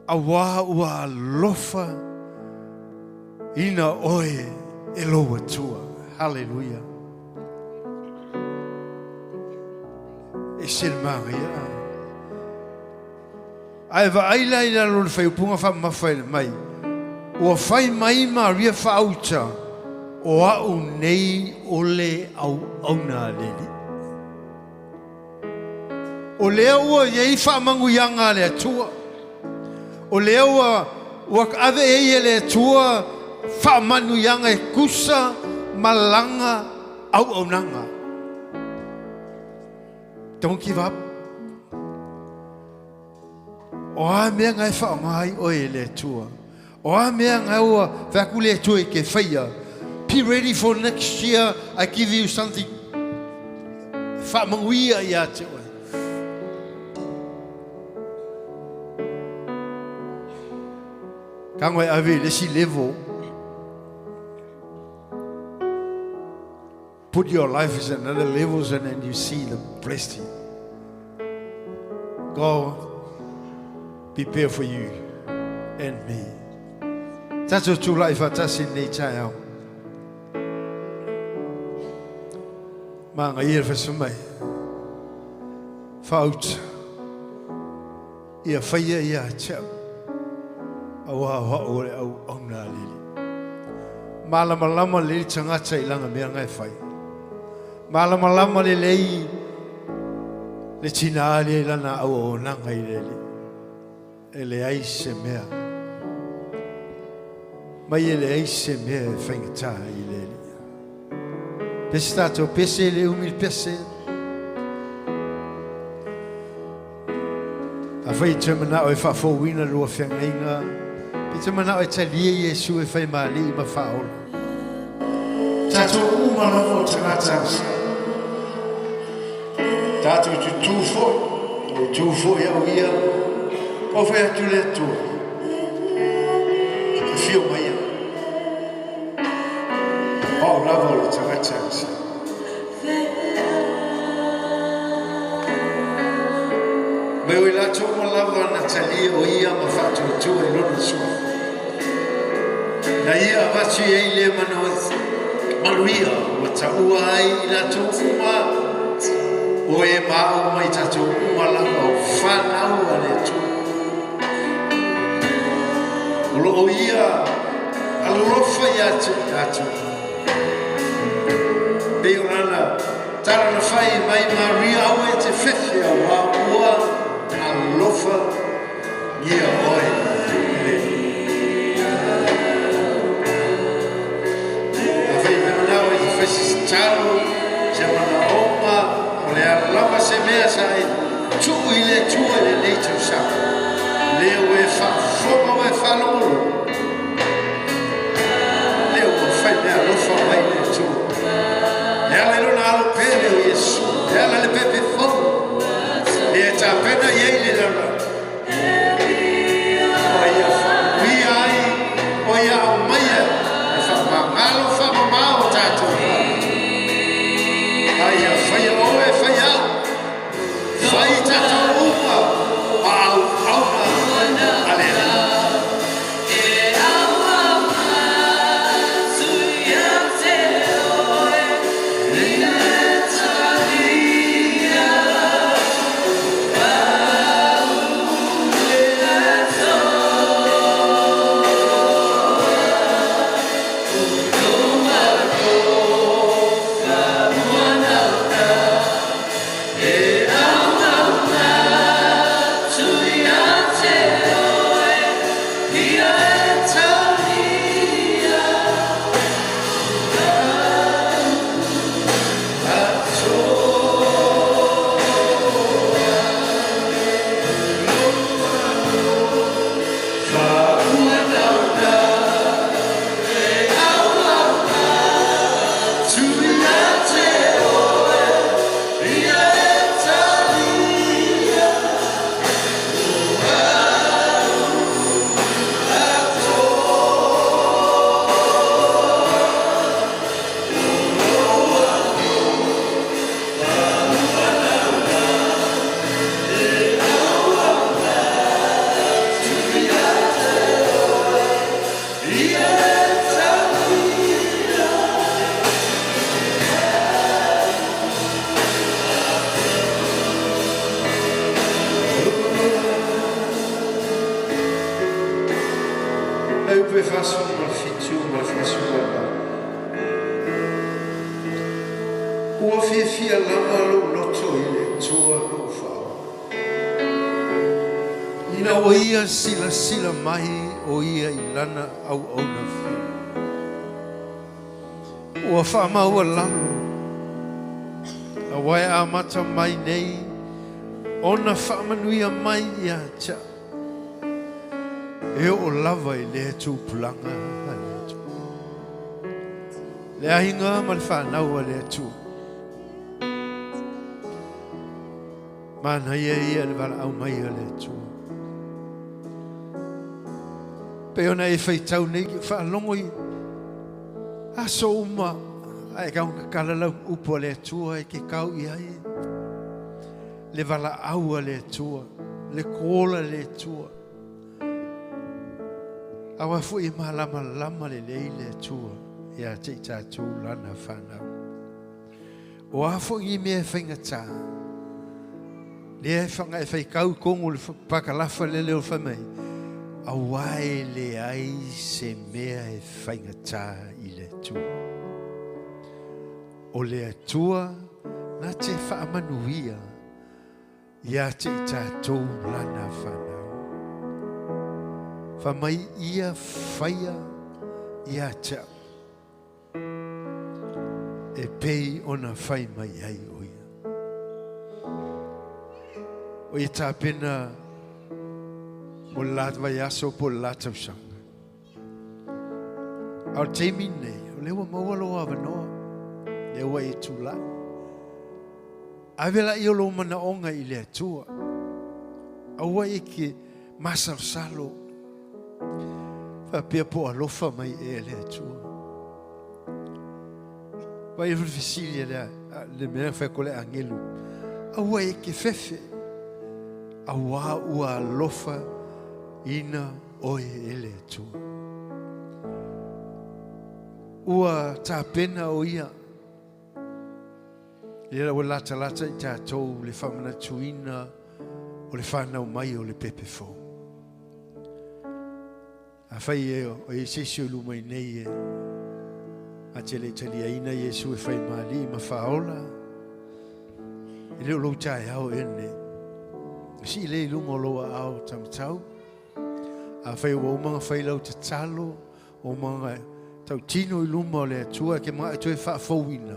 Auā ua alofa ina oe e lou Atua. Haleluia. E se le manaia. Ae vaai la i lalo o le faaiupuga faamamafa i le mai, ua fai mai Maria faauta, o au nei o le auauna a le Alii. O lea ua i ai faamanuiaga a le Atua. O lea ua, ua ave ai e le Atua faamanuiaga e tusa ma lana auaunaga. Don't give up. O a mea na e whaonga ai oe e le Atua. O a mea na ua whaku le Atua i ke whaia. Be ready for next year, I give you something. Whamanguia ia te oe. Tago e ave i le isi level. Put your life is another levels and then you see the blessing. God prepare for you and me. Tatou tulai faatasi i lenei taeao. Magaia le fasimai. Faauta. Ia faia ia te au, auā o au o le auauna a le Alii. Malamalama lelei le tagata i lana mea na e fai. Malamalama lelei le tinā lea i lana auaunaga i le Alii. E leai se mea, mai e leai se mea e faigata i le Alii. Pese tātou pese, le umi le pese. Afai e te manao e faafouina lua feagaiga, pe te manao e talia Iesu e fai ma Alii ma Faaola. Tatou uma lava o tagata Tatou tutū foi, o tū foi au ia, o fai atu le Atua, e fio mai au. Pau lava o le tagata. Mai o i latou uma lava na talia o ia ma faatuatua i lona suafa. Na ia avatu i ai lea manuia ua taua ai i latou uma, o e ma au mai tatou uma lava o fanau a le Atua. O lo o ia alolofa ia te tatou. Pei o lana tala na fai mai Maria aua e te fefe auā ua alofa ngia oe e le Alii. Afai te manao e te fai se tatalo, se manaoga, o le a lava se mea sa e tuu i le Atua i lenei tausaga, lea ua e faafofoga ua e faalogologo, Lea ua fai mea alofa mai le Atua. E ala i lona alo pele o Iesu, e ala i le pepe fou, lea e tapena i ai le lalolagi. O ia faamanuia ai, o ia aumaia e faamagalo faamamao o tatou faamoemoe. A ia faia oe, fai au, fai tatou uma ma auauna a le Alii. E upu e 47 ma le 48. Ua fiafia lava lou loto i le Atua lou Faaola, ina ua ia silasila mai o ia i lana auauna fiu. Ua faamaualalo, aua e amata mai nei ona faamanuia mai ia te au. E oo lava i lea tupulaga a le Atua. Le aiga ma le fanau a le Atua. Manaia ia le valaau mai a le Atua. Pei ona e faitau nei, faalogo i aso uma ae kaugakala lau upu a le Atua e ke kau i ai. Le valaau a le Atua, le kola le Atua. Aua foi e malamalama lelei le Atua ia te i tatou lana whanau. O a foi ni mea e faigata, lea e whanga e whaikau kongo le pakalafa le leo whai mai, auā e leai se mea e faigata i le Atua. O le Atua na te faamanuia ia te i tatou lana whanau. Wha mai ia whaia ia te au. E pei ona whai mai ai o ia. O ia tāpena mo le la vaiaso po le la tausaga. A o le taimi nei, o lea ua maua lou avanoa, lea ua e tulai. Ave laia o lou manaoga i le Atua. Aua e ke masalosalo faapea po o alofa mai ea le Atua. Vai e fesili le, le mea fai ko le angelu. Aua e ke fefe. Aua ua alofa ina oe e le Atua. Ua tapena o ia Lea ua latalata i tatou le faamanatuina o le fanau mai o le pepe fou. Afai e o i ai se isi o i luma i nei e a te le i taliaina Iesu e fai ma alii ma faaola, e le o lou taeao ea lenei. Sii lea i luga o lou aao taumatau. Afai ua uma ona fai lau tatalo, O mga tautino i luma o le Atua ke mga e toe faafouina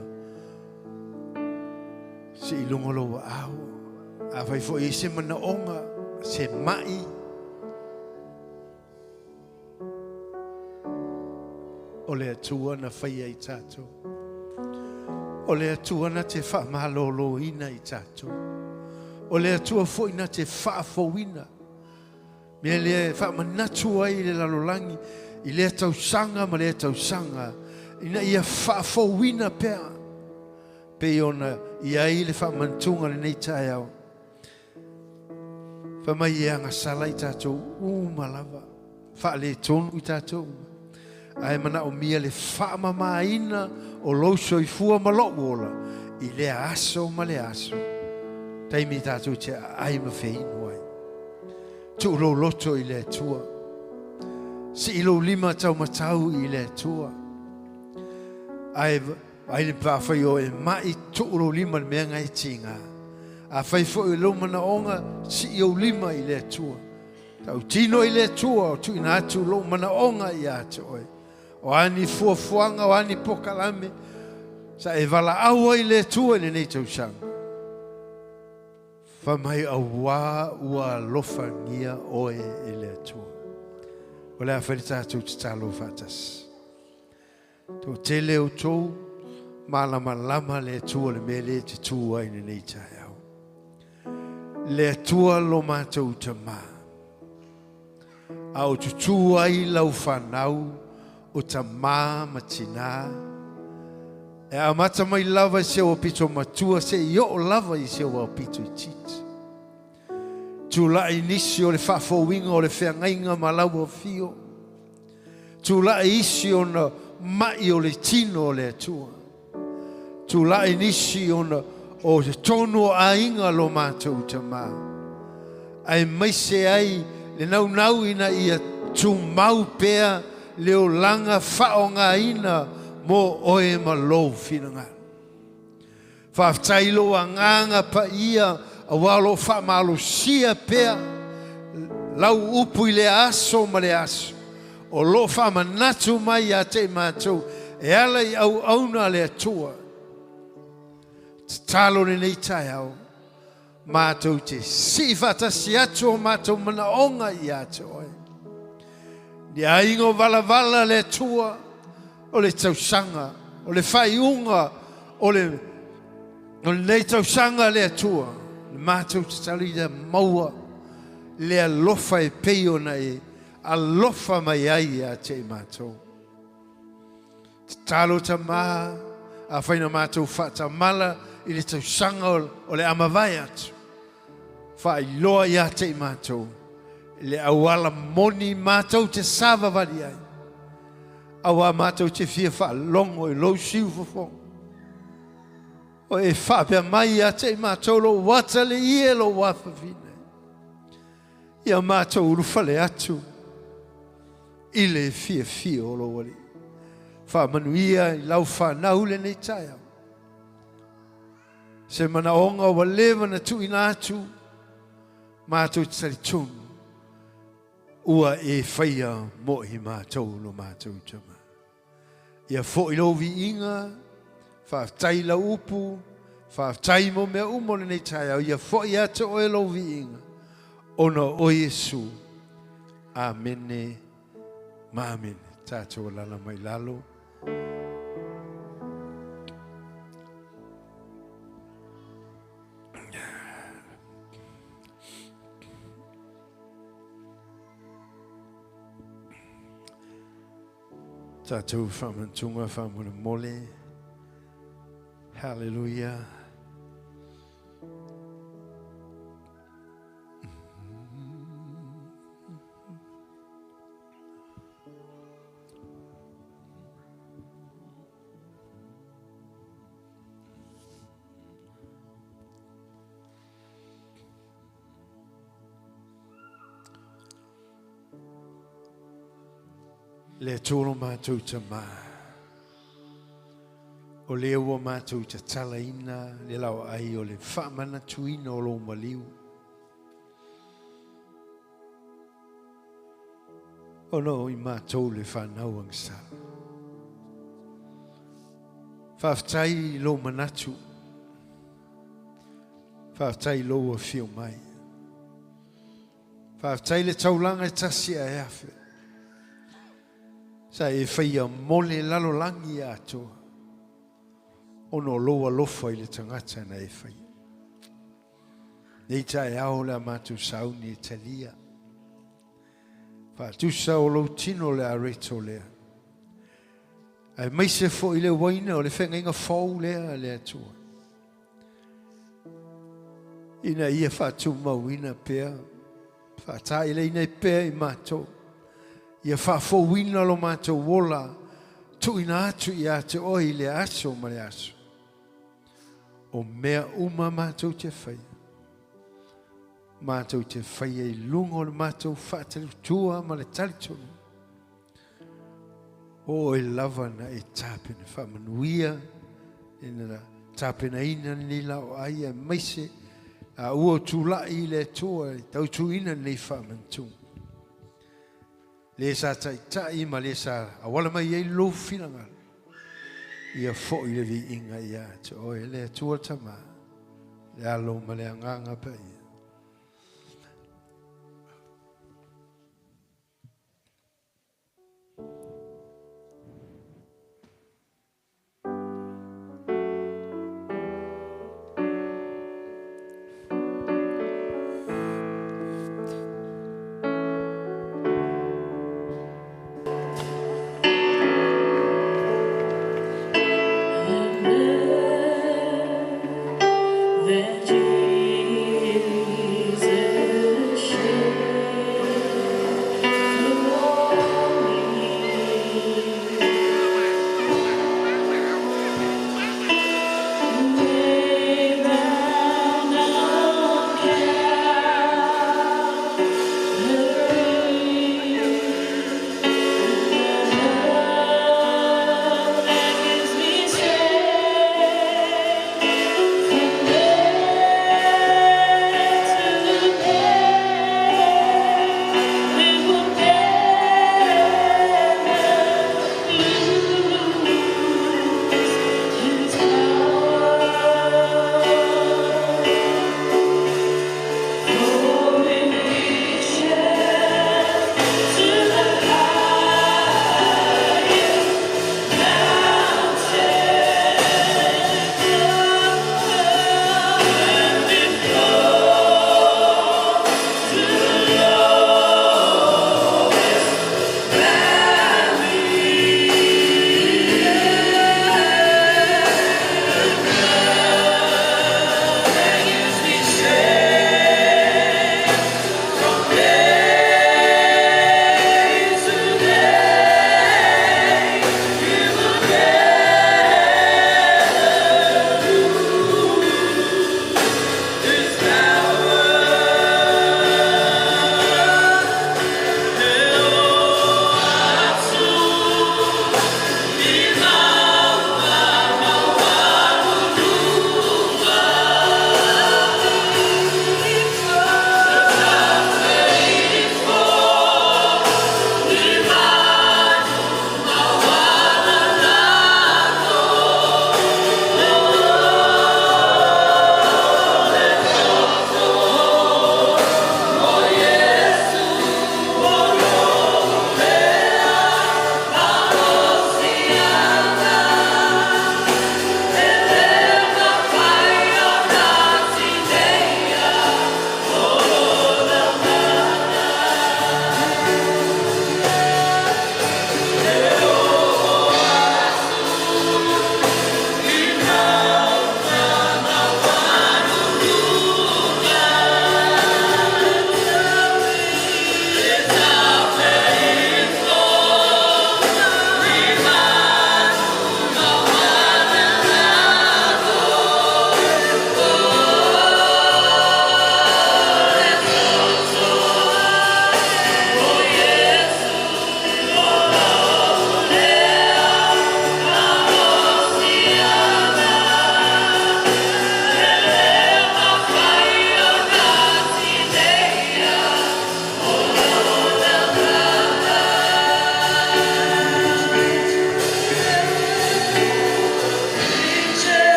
se i luga o lou aao. Afai foi i se manaoga, se mai, o le Atua na faia i tatou. O le Atua na te faamaloloina i tatou. O le Atua foi na te faafouina. Mea lea e faamanatu ai i le lalolagi i lea tausaga ma lea tausaga ina ia faafouina pea pei ona i ai le faamanatuga lenei taeao. Fai mai e agasala i tatou uma lava, faaletonu i tatou uma, ae manaomia le faamamaina o lou soifua ma lou ola i lea aso ma lea aso, taimi tatou te aai ma feinu ai. Tuu lou loto i le Atua. Sii lou lima taumatau i le Atua. Ae ai le paafai o e mai, tuu lou lima i le mea ngai e tiga. Afai foi o lou manaoga, sii ou lima i le Atua. Tautino i le Atua o tuuina atu lou manaoga ia te oe. O a ni fuafuaga, o a ni pokalame, sa e valaau ai i le Atua i lenei tausaga. Fai mai, Auā ua alofagia oe e le Atua. O le a fai le tatou tatalo faatasi. Toatele outou, malamalama le Atua le mea lea e te tu ai lenei taeao. Le Atua lo matou Tamā, a o tutū ai lau fanau o tamā ma tinā, e amata mai lava i se aupito matua seia oo lava i se aupito itiiti. Tulai nisi o le faafouina o le feagaiga ma lau afio. Tulai isi ona mai o le tino o le Atua. Tulai nisi ona o totonu o aiga lo matou Tamā, aemaise ai le naunau ina ia tumau pea le olaga faaaogaina mo oe ma lou finagalo. Faafetai i lou agaga paia aua o lo o faamalosia pea lau upu i lea aso ma lea aso. O lo o faamanatu mai ia te i matou e ala i auauna a le Atua. Tatalo lenei taeao, matou te sii faatasi atu o matou manaoga ia te Oe. Ni aiga o valavala le Atua o le tausaga, o le faaiuga o le o lenei tausaga le Atua, le matou tatalo ia maua le alofa e pei ona e. alofa mai ai ia te i mātou. Tatalo tamā, a whaina mātou whaatamala i le tausanga o le amavae atu. Whaailoa ia te i mātou, le auala moni mātou te sāvavali ai. Aua mātou te fia whaalongo i lou siu fofonga. O e whaapea mai ia te i mātou lo wata le ie lo wafawhine. Ia mātou ulufale atu i le fia fia o lou alii. Whaamanuia i lau whanau le nei taeao. Se manaonga ua leva na tuuina atu mātou te talitonu ua e whaia mo i mātou lo mātou tama. Ia foʻi lou viiga, faafetai i lau upu, faafetai mo mea uma o lenei taeao, ia foʻi ia te oe lou viiga, ona o Iesu. Amene ma amene. Tatou alala mai lalo. Tatou faamanatuga faamolemole. Hallelujah. Le Atua lo mātou tamā. O lea ua mātou tatalaina le lao ai o le whaamanatuina o lou maliu. Ona o i mātou le whanau agasala. Whaafetai i lou manatu. Whaafetai i lou afio mai. Faafetai le taulaga e tasi ae afe. Sa e faia mole lalolagi atoa ona o lou alofa i le tagata na e faia. Nei taeao le a matou sauni e talia. Faatusa o lou tino le areto lea. Aemaise foi le uaina o le feagaiga fou lea le Atua. Ina ia faatumauina pea, faataileina ai pea i matou, ia faafouina lo matou ola tuuina atu ia te oe i le aso ma le aso. O mea uma matou te faia, matou te faia i luga o le matou faatalitua ma le talitonu. O oe lava na e tapena faamanuia ina tapenaina lenei laoai aemaise a ua tulai i le Atua e tautuina lenei faamanatuga. Le sa taitai ma le sa auala mai ai lou finagalo, ia foʻi le viiga ia te oe le Atua Tama, le Alo ma le Agaga Paia.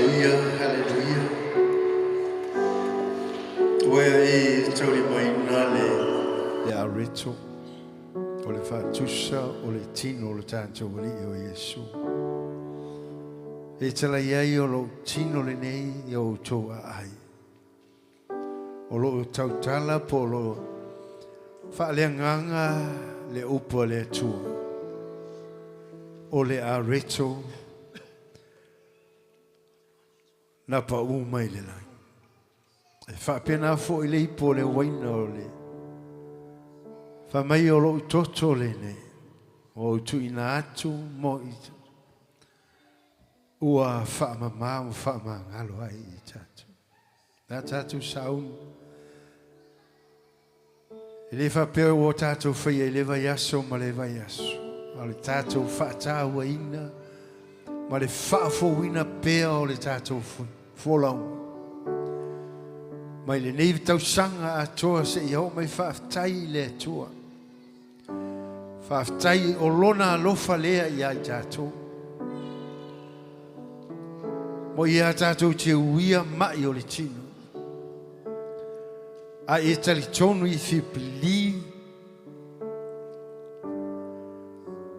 Haleluia, haleluia. Ua e taulimaina le le areto o le faatusa o le tino o le tatou Alii o Iesu. E tala i ai o lou tino lenei i o outou aai. O loo tautala po o loo faaleagaga le upu a le Atua, o le areto na paū mai le lagi. E faapena foi le ipu o le uaina o le fai mai o lou toto lenei, ua ou tuuina atu mo i ua faamama ma faamagalo ai i tatou. Na tatou sauni. E le faapea ua tatou faia i le vaiaso ma le vaiaso, a o le tatou faatauaina ma le faafouina pea o le tatou folauga. Mai lenei tausaga atoa seia oo mai faafetai i le Atua. Faafetai o Lona alofa lea ia i tatou. Mo ia tatou te uia mai o le tino. A e talitonu if you believe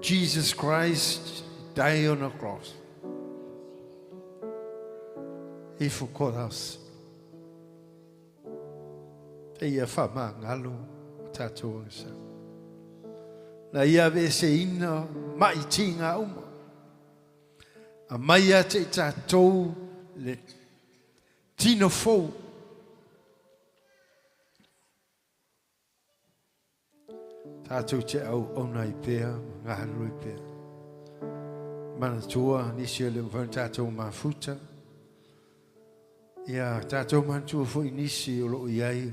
Jesus Christ died on a cross. He forgot us. E ia faamagalo o tatou agasala. Na ia aveeseina ma'i tiga uma. Aumai ia te i tatou le tino fou. Tatou te auauna ai pea ma galulue pea. Manatua nisi o le mafai ona tatou mafuta. Ia tatou manatua foi nisi o lo o i ai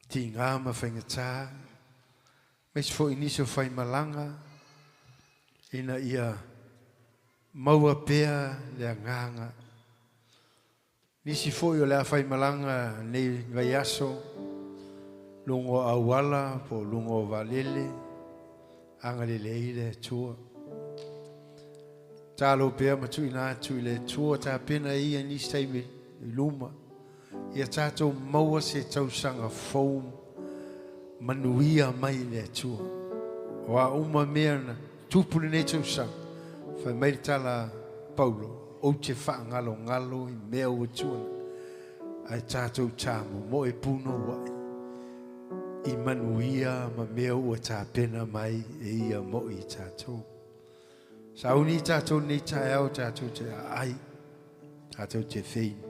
tiga ma faigata, aemaise foi nisi o faimalaga ina ia maua pea le agaga. Nisi foi o le a faimalaga nei vaiaso, luga o auala po o luga o vaalele, agalelei le Atua. Talo pea ma tuuina atu i le Atua, tapena e Ia nisi taimi i luma, ia tatou maua se tausaga fou manuia mai i le Atua. O a uma mea na tupu lenei tausaga, fai mai le tala a Paulo, Ou te faangalongalo i mea ua tuanai, ae tatou tamomoe punouai i manuia ma mea ua tapena mai e Ia mo i tatou. Sauni tatou nei taeao tatou te aai, tatou te feinu.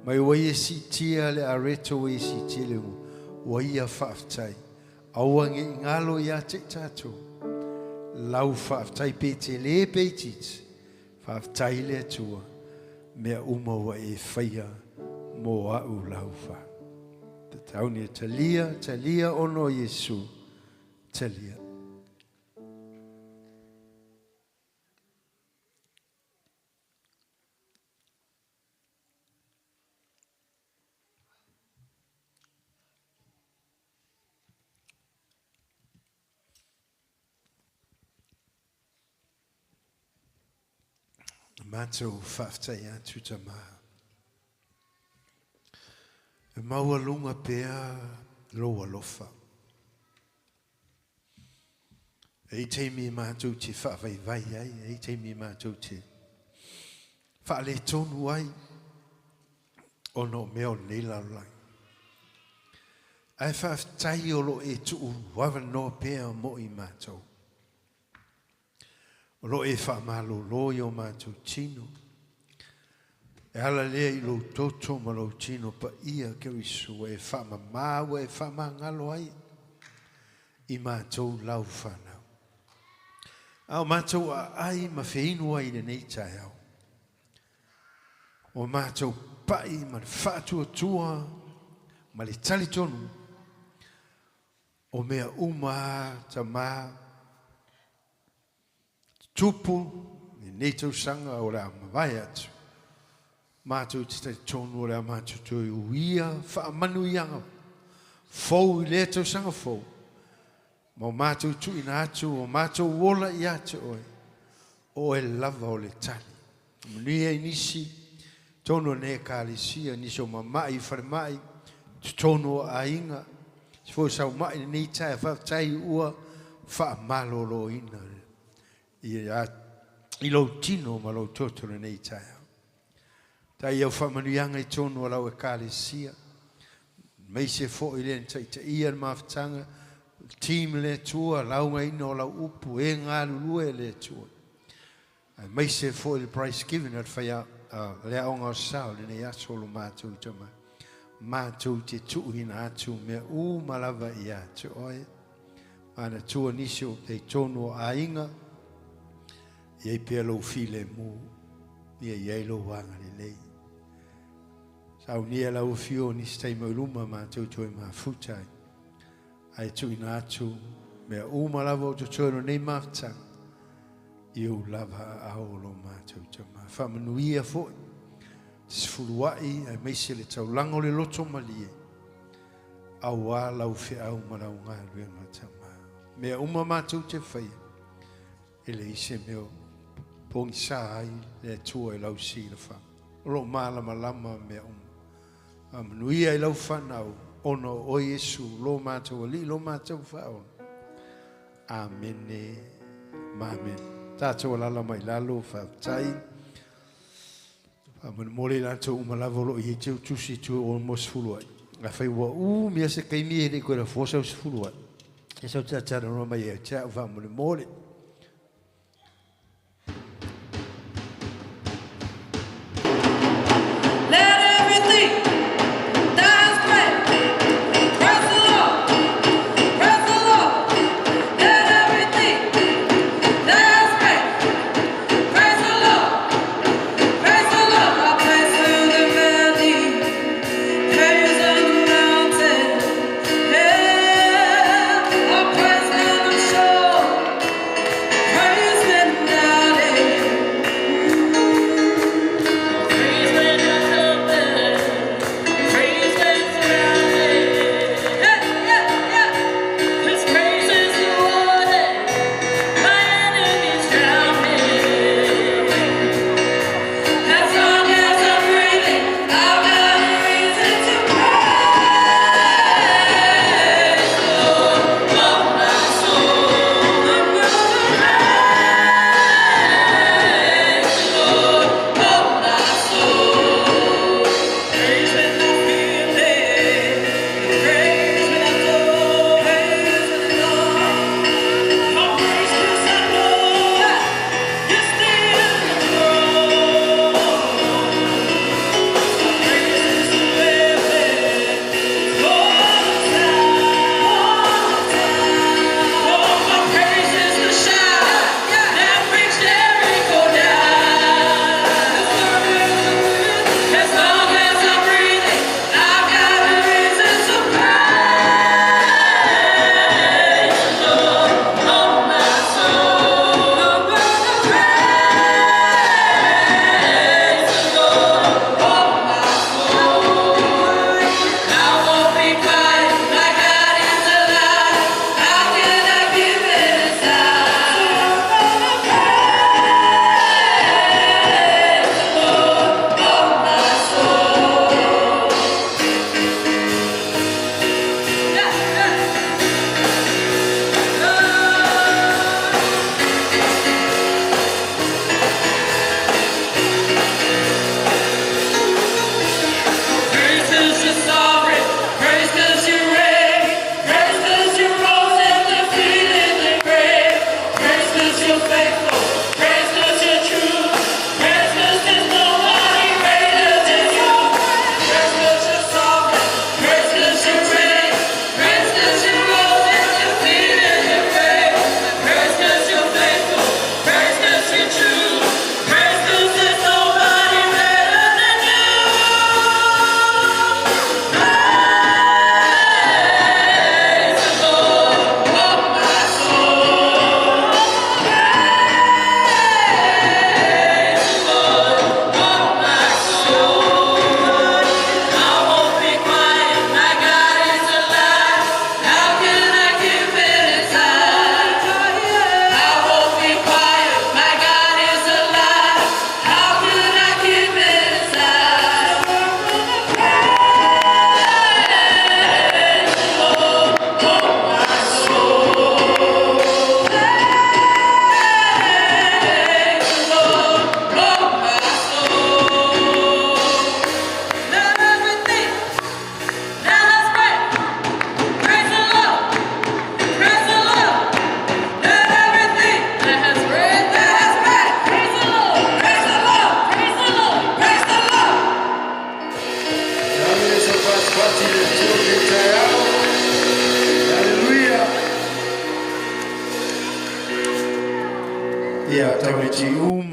Mai ua ia siitia le areto ua ia siitia le ugu, ua ia faafetai. Aua ne i galo ia te i tatou lau faafetai pe tele pe itiiti. Faafetai le Atua mea uma ua e faia mo a'u lau fa. Tatau ni talia, talia ona o Iesu, talia. Matou faafetai atu Tama. E maualuga pea lou alofa. E i taimi matou te faavaivai ai, e i taimi matou te faaletonu ai ona o mea o lenei lalolagi. Ae faafetai o lo o e tuu avanoa pea mo i matou. O lo o e faamalolo i o matou tino. E ala lea i lou toto ma lou tino paia, Keriso, ua e faamama, ua e faamagalo ai i matou lau fanau. A o matou aai ma feinu ai i lenei taeao, o matou pai ma le faatuatua ma le talitonu o mea uma Tama tupu lenei tausaga o le a mavae atu, matou te talitonu o le a matou toe uia faamanuiaga fou i lea tausaga fou, ma o matou tuuina atu o matou ola ia te oe. O e lava o le tali. Manuia i nisi, tonu ne ekalesia, nisi o mama'i, falemai, totonu o aiga, se foi sau ma'i lenei taeao, faafetai ua faamaloloina ia i lou tino ma lou toto lenei taeao. Tai au faamanuiaga i tonu o lau ekalesia, aemaise foi le na taitaia le mafutaga, team le Atua, laugaina o lau upu, e galulue e le Atua. Aemaise foi le prize giving a le faia le aoga o sao lenei aso o lo matou tama. Matou te tuuina atu mea uma lava ia te oe. Manatua nisi o te tonu o aiga, ia i pea lou filemu, ia i ai lou agalelei. Saunia lau afio nisi taimi o i luma matou toe mafuta ai. Ae tuuina atu mea uma lava o totoe o lenei mafutaga, i ou lava aao o lo matou tama. Faamanuia foi te sefuluai aemaise le taulaga o le loto malie, auā lau feau ma lau galuega tama. Mea uma matou te faia, e leai se mea o pogisa ai le Atua i lau silafaga. O loo malamalama mea uma. Faamanuia i lau fanau, ona o oe Iesu, lo matou Alii, lo matou Faaola. Amene ma amene. Tatou alaala mai lalo, faafetai. Faamolemole i latou uma lava o loo i ai teutusi i tua o mo sefulu ai. Afai ua umi lava se taimi e le i toe lafoa sau sefulu ai, ia sau talatalanoa mai ia te au faamolemole. Let everything that has breath praise the Lord, praise the Lord. Let everything that has breath praise the Lord, praise the Lord. I praise through the valley, praise on the mountain. Yeah, I praise when I'm sure.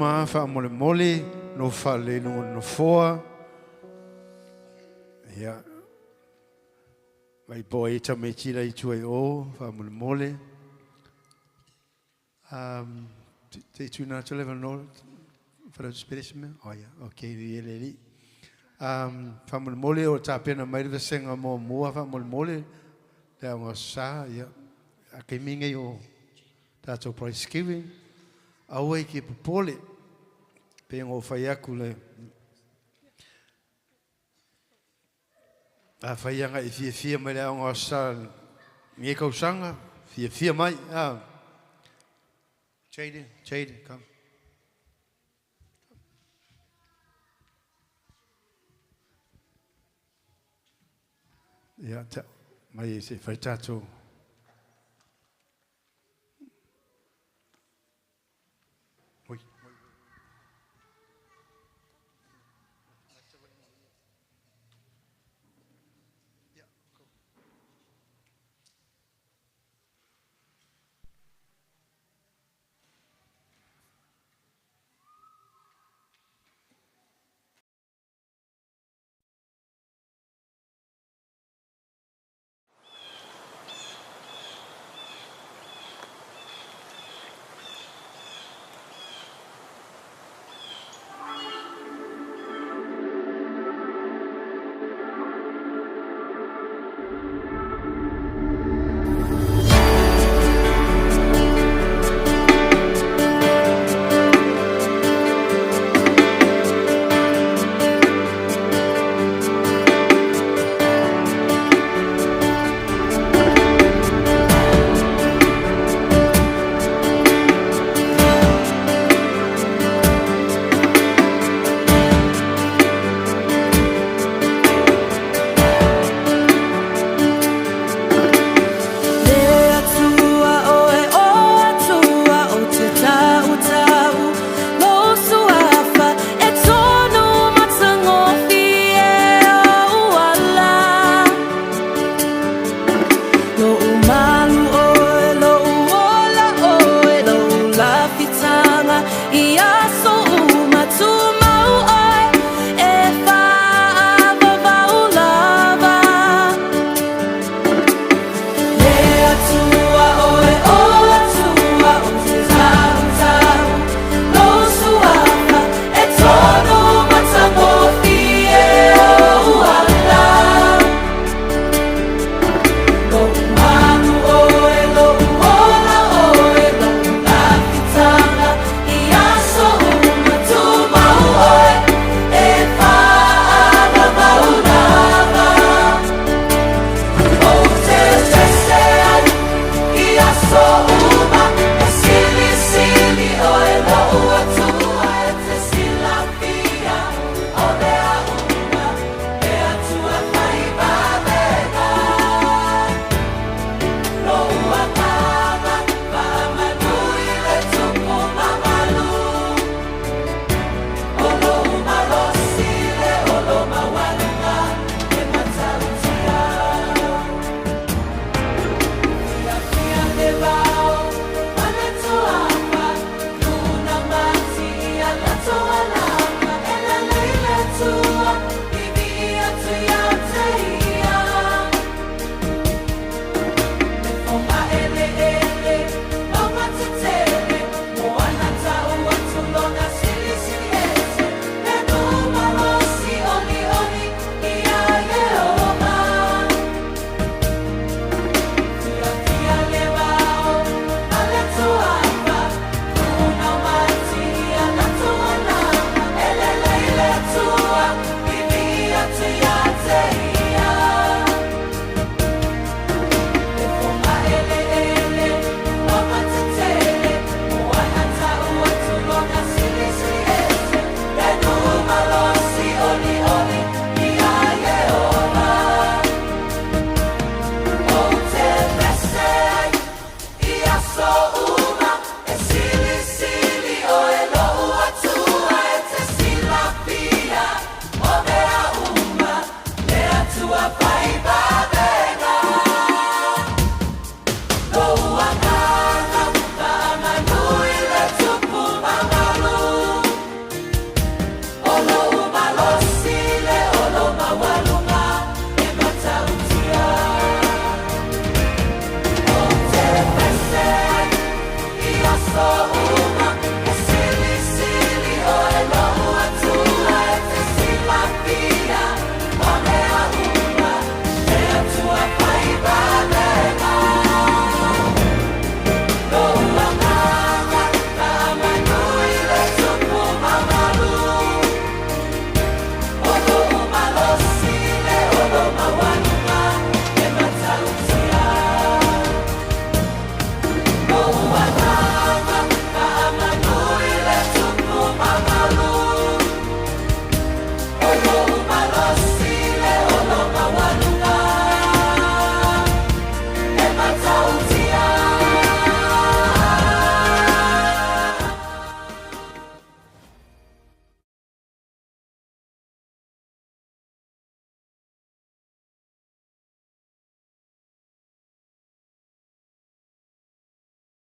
tama faamolemole no fale i luga o le nofoa. Ia, mai po ai tamaiti la i tua i o, faamolemole. Te i tuina atu le avanoa, Wharau Spirits mea? Oh, yeah, okay, i ele li. Faamolemole o tapena mai le vasega muamua faamolemole, le aoga sa, ia, a taimi nei o tātou price giving, aua i ke popole, pe ngō whai aku le, a whai anga i fia fia mai le aoga sa, nge kausanga, fia fia mai, a, Jade, Jade, come. Ia, ta, mai e se whai tātou